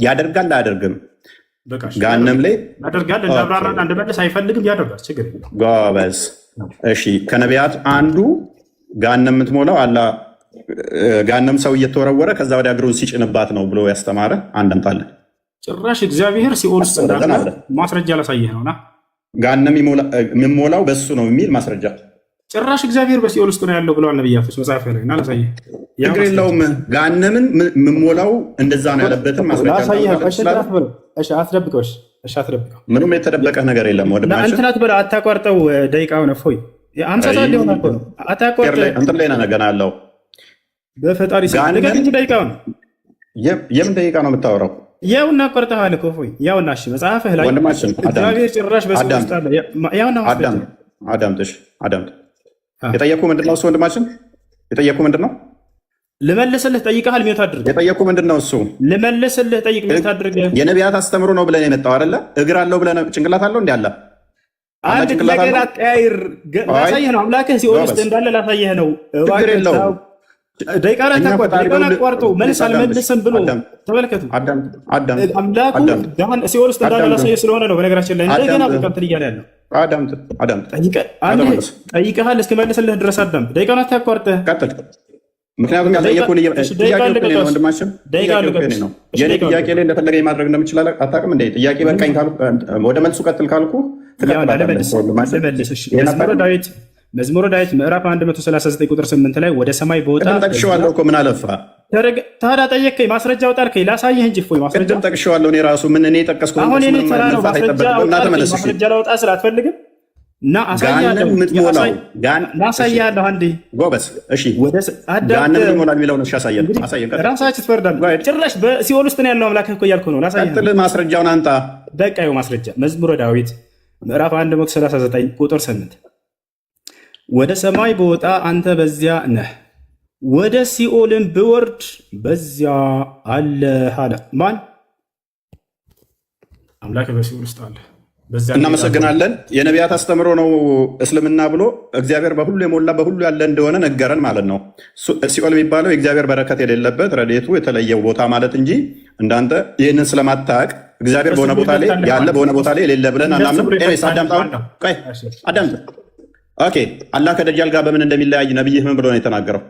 Speaker 2: ያደርጋል አያደርግም?
Speaker 1: በቃ እሺ፣
Speaker 2: ገሃነም ላይ
Speaker 1: ያደርጋል። እንዳብራራና እንድመልስ አይፈልግም። ያደርጋል፣ ችግር የለውም።
Speaker 2: ጎበዝ። እሺ፣ ከነቢያት አንዱ ገሃነም የምትሞላው አላ ገሃነም ሰው እየተወረወረ ከዛ ወዲያ እግሩን ሲጭንባት ነው ብሎ ያስተማረ አንድ አምጣለን።
Speaker 1: ጭራሽ እግዚአብሔር ሲኦል ውስጥ እንዳለ
Speaker 2: አለ።
Speaker 1: ማስረጃ ላሳየህ ነውና
Speaker 2: ገሃነም የሚሞላው በሱ ነው የሚል ማስረጃ።
Speaker 1: ጭራሽ እግዚአብሔር በሲኦል ውስጥ ነው ያለው ብለዋል ነብያቶች መጽሐፍ ላይ እና ላሳየህ። ያ
Speaker 2: ችግር የለውም። ገሃነምን የምሞላው እንደዛ ነው ያለበትን ማስረጃ
Speaker 1: ላሳየህ ነው። እሺ
Speaker 2: ትችላለህ?
Speaker 1: አትበለው። እሺ አትደብቀው። እሺ እሺ አትደብቀው።
Speaker 2: ምንም የተደበቀ ነገር የለም ወንድማችን።
Speaker 1: እንትን አትበለው፣ አታቋርጠው። ደቂቃውን እፎይ 50 ሰዓት ሊሆን እኮ ነው። አታቋርጥ።
Speaker 2: እንትን ላይ ነህ ገና ያለው።
Speaker 1: በፈጣሪ ስም ንገር እንጂ ደቂቃውን።
Speaker 2: የምን ደቂቃ ነው የምታወራው?
Speaker 1: ያውና ቆርጠሃል እኮ እፎይ። ያውና እሺ መጽሐፍህ ላይ
Speaker 2: ወንድማችን
Speaker 1: እግዚአብሔር ጭራሽ በሲኦል ውስጥ አለ። ያውና ማስረጃ።
Speaker 2: አዳምጥ፣ እሺ አዳምጥ። የጠየኩህ ምንድን ነው እሱ? ወንድማችን የጠየኩህ ምንድን ነው?
Speaker 1: ልመልስልህ ጠይቀሃል፣ mute አድርግ።
Speaker 2: የጠየኩህ ምንድን ነው እሱ?
Speaker 1: ልመልስልህ ጠይቅ፣ mute አድርግ።
Speaker 2: የነቢያት አስተምሮ ነው ብለን የመጣው አይደለ? እግር አለው ብለህ ጭንቅላት አለው እንዲ አለ
Speaker 1: አንድ ነገር አቀያይር። ላሳየህ ነው። አምላክህ ሲኦል ውስጥ እንዳለ ላሳየህ ነው።
Speaker 2: ችግር የለውም።
Speaker 1: ደቂቃ ላይ አቋርጦ መልስ አልመልስም ብሎ ተመልከቱ። አምላኩ ሲኦል ውስጥ እንዳለ ላሳየህ ስለሆነ ነው። በነገራችን ላይ እንደገና በቃ እንትን እያለ ያለው ጠይቀሃል፣ እስክመልስልህ ድረስ አዳምጥ። ደቂቃውን አታቋርጠህ።
Speaker 2: ቀጥል። ምክንያቱም ያልጠየኩህን ጥያቄው እኮ ነው ወንድማችን፣ ጥያቄው እኮ ነው። የኔ ጥያቄ ላይ እንደፈለገኝ ማድረግ እንደምችል አታውቅም እንዴ? ጥያቄ በቃኝ ካልኩ ወደ መልሱ ቀጥል ካልኩ ትቀጥላለህ።
Speaker 1: መዝሙረ ዳዊት ምዕራፍ 139 ቁጥር 8 ላይ ወደ ሰማይ በወጣ
Speaker 2: ቅድም ጠቅሼዋለሁ እኮ ምን አለፋ።
Speaker 1: ታዲያ ጠየቅከኝ፣ ማስረጃ አውጣልከኝ፣ ላሳየህ እንጂ እፎይ ማስረጃ
Speaker 2: ቅድም ጠቅሼዋለሁ። እኔ ራሱ ምን እኔ የጠቀስኩት
Speaker 1: አሁን የኔ ተራ ነው። ማስረጃ አውጣልከኝ፣ ማስረጃ ላውጣ ስል አትፈልግም? እና አሳይሃለሁ፣ ላሳይሃለሁ። አንዴ
Speaker 2: ጎበዝ። እሺ ገሃነም ይሞላል የሚለውን እሺ፣ አሳየን፣ አሳየን።
Speaker 1: ራሳችሁ ትፈርዳለህ። ጭራሽ በሲኦል ውስጥ ነው ያለው አምላክህ እኮ እያልኩህ ነው። ላሳይህ።
Speaker 2: ቀጥል፣ ማስረጃውን አንጣ።
Speaker 1: በቃ ይኸው ማስረጃ መዝሙረ ዳዊት ምዕራፍ 139 ቁጥር 8 ወደ ሰማይ ብወጣ አንተ በዚያ ነህ፣ ወደ ሲኦልም ብወርድ በዚያ አለህ አለ። ማን? አምላክ በሲኦል ውስጥ አለ።
Speaker 2: እናመሰግናለን። የነቢያት አስተምሮ ነው እስልምና ብሎ እግዚአብሔር በሁሉ የሞላ በሁሉ ያለ እንደሆነ ነገረን ማለት ነው። ሲኦል የሚባለው የእግዚአብሔር በረከት የሌለበት ረድኤቱ የተለየው ቦታ ማለት እንጂ እንዳንተ ይህንን ስለማታውቅ እግዚአብሔር በሆነ ቦታ ላይ ያለ በሆነ ቦታ ላይ የሌለ ብለን አናምንም። Anyways አዳምጥ፣ ቆይ አዳምጥ። Okay፣ አላህ ከደጃል ጋር በምን እንደሚለያይ ነብይህ ምን ብሎ ነው የተናገረው?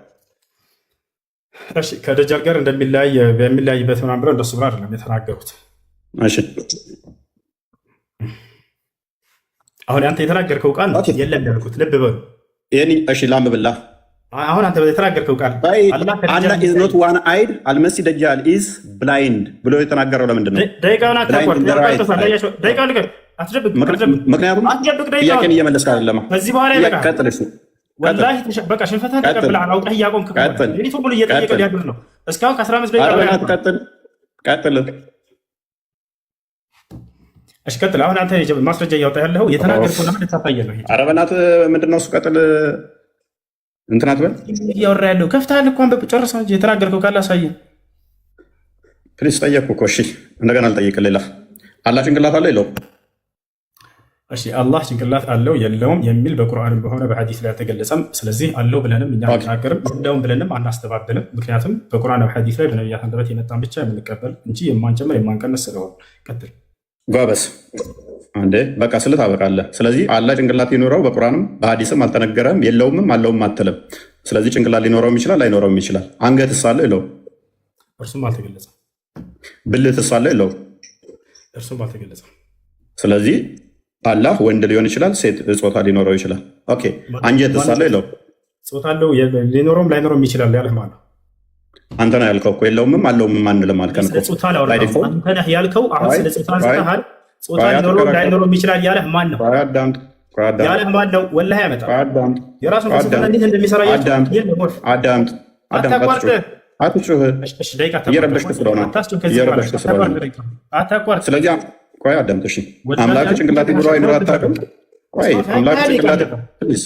Speaker 1: እሺ ከደጃል ጋር እንደሚለያይ የሚለያይበት ምናምን ብለው እንደሱ ብሎ አይደለም የተናገሩት።
Speaker 2: እሺ
Speaker 1: አሁን አንተ የተናገርከው ቃል የለም ያልኩት፣ ልብ በሉ።
Speaker 2: ይሄን እሺ ላንብብላ።
Speaker 1: አሁን አንተ የተናገርከው ቃል
Speaker 2: አላህ is not one eyed፣ አልመሲ ደጃል is blind ብሎ የተናገረው ለምንድን ነው?
Speaker 1: ደቂቃውን አታቋርጥ። ደቂቃውን ልቀቅ። አትደብቅ።
Speaker 2: ምክንያቱም ጥያቄን እየመለስክ አይደለም።
Speaker 1: ከዚህ በኋላ ይበቃል።
Speaker 2: ቀጥል። እሺ
Speaker 1: ወላሂ በቃ ሽንፈትህን ተቀብለሃል። አውቀህ እያቆምክ ሌሊቱን ሙሉ እየጠየቀ ሊያድር ነው። እስካሁን ከ15 ደቂቃ በላይ
Speaker 2: ቀጥል፣ ቀጥል።
Speaker 1: እሺ ቀጥል። አሁን አንተ ማስረጃ እያወጣ ያለው የተናገርከው ለምን ልታሳየን ነው?
Speaker 2: ኧረ በእናትህ ምንድን ነው እሱ? ቀጥል እንትን አትበል።
Speaker 1: እያወራ ያለው ከፍተሃል እኮ አንብብ፣ ጨርሰው እንጂ የተናገርከው ካለ አሳየን።
Speaker 2: Please ጠየቅኩ እኮ። እሺ እንደገና አልጠይቅም። ሌላ አላህ ጭንቅላት አለው የለውም?
Speaker 1: እሺ አላህ ጭንቅላት አለው የለውም የሚል በቁርአንም በሆነ በሐዲስ ላይ አልተገለጸም። ስለዚህ አለው ብለንም እኛ አንናገርም፣ የለውም ብለንም አናስተባብልም። ምክንያቱም በቁርአን በሐዲስ ላይ በነቢያት አንደበት የመጣን ብቻ የምንቀበል እንጂ የማንጨምር የማንቀንስ ስለሆነ። ቀጥል።
Speaker 2: ጎበዝ አንዴ በቃ ስልህ ታበቃለህ። ስለዚህ አላህ ጭንቅላት ይኖረው በቁርአንም በሐዲስም አልተነገረም፣ የለውምም አለውም አትልም። ስለዚህ ጭንቅላት ሊኖረውም ይችላል ላይኖረውም ይችላል። አንገትስ አለው የለውም?
Speaker 1: እርሱም አልተገለጸም።
Speaker 2: ብልትስ አለው የለውም?
Speaker 1: እርሱም አልተገለጸም።
Speaker 2: ስለዚህ አላህ ወንድ ሊሆን ይችላል፣ ሴት ጾታ ሊኖረው ይችላል። Okay አንጀትስ አለው የለውም?
Speaker 1: ጾታ አለው ሊኖረውም ላይኖረውም ይችላል ያለህ ማለት ነው።
Speaker 2: አንተ ነው ያልከው እኮ የለውምም አለውምም አንልም አልከን
Speaker 1: ስለ ጾታ ላወራም አንተ ነህ ያልከው። አሁን ስለ ጾታ አንስተሃል። ጾታ ሊኖረውም ላይኖረውም ይችላል ያለህ ማን ነው? ያለህ ማን ነው? ወላሂ ያመጣል። የራሱን ፍልስፍና እንዴት እንደሚሰራ
Speaker 2: አዳምጥ፣
Speaker 1: አታቋርጥ።
Speaker 2: አትጩህ፣ እየረበሽክ ስለሆነ እየረበሽክ ስለሆነ
Speaker 1: አታቋርጥ።
Speaker 2: ስለዚህ ቆይ አዳምጥ። እሺ አምላክ ጭንቅላት ይኑረው አይኑረው አታውቅም። ቆይ አምላክ ጭንቅላት please፣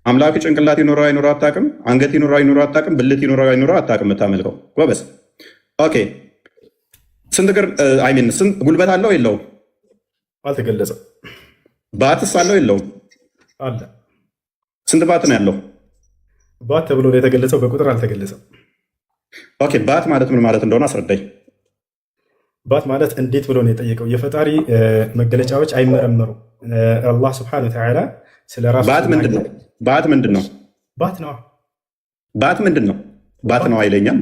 Speaker 2: አምላክ ጭንቅላት ይኑረው አይኑረው አታውቅም። አንገት ይኑረው አይኑረው አታውቅም። ብልት ይኑረው አይኑረው አታውቅም። የምታመልከው ጎበዝ። Okay ስንት እግር I mean ስንት ጉልበት አለው የለውም?
Speaker 1: አልተገለጸም።
Speaker 2: ባትስ አለው የለውም?
Speaker 1: አለ።
Speaker 2: ስንት ባት ነው ያለው?
Speaker 1: ባት ተብሎ ነው የተገለጸው፣ በቁጥር አልተገለጸም።
Speaker 2: Okay፣ ባት ማለት ምን ማለት እንደሆነ አስረዳኝ።
Speaker 1: ባት ማለት እንዴት ብሎ ነው የጠየቀው? የፈጣሪ መገለጫዎች አይመረመሩም። አላህ ስብሐነ ወተዓላ ስለ ራሱ
Speaker 2: ባት ምንድን ነው? ባት ምንድን ነው?
Speaker 1: ባት ነዋ።
Speaker 2: ባት ምንድን ነው? ባት ነው ይለኛል።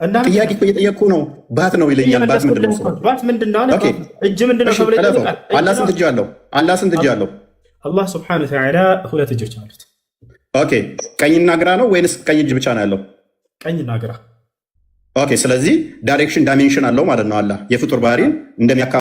Speaker 1: እና
Speaker 2: ጥያቄ እኮ እየጠየቅኩ ነው። ባት ነው ይለኛል። ባት ምንድን ነው?
Speaker 1: ባት ምንድን ነው አለ።
Speaker 2: Okay።
Speaker 1: እጅ ምንድን ነው
Speaker 2: እሺ፣
Speaker 1: ተብሎ
Speaker 2: ተለፈው።
Speaker 1: ይጠይቃል። እጅ
Speaker 2: አላህ
Speaker 1: ነዋ።
Speaker 2: ስንት እጅ አለው? አላህ ስንት እጅ አለው?
Speaker 1: አላህ ስብሐነ ወተዓላ ሁለት እጆች አሉት።
Speaker 2: Okay፣ ቀኝና ግራ ነው ወይንስ ቀኝ እጅ ብቻ ነው ያለው?
Speaker 1: ቀኝና ግራ።
Speaker 2: Okay፣ ስለዚህ direction dimension አለው ማለት ነው። አላህ የፍጡር ባህሪን እንደሚያካ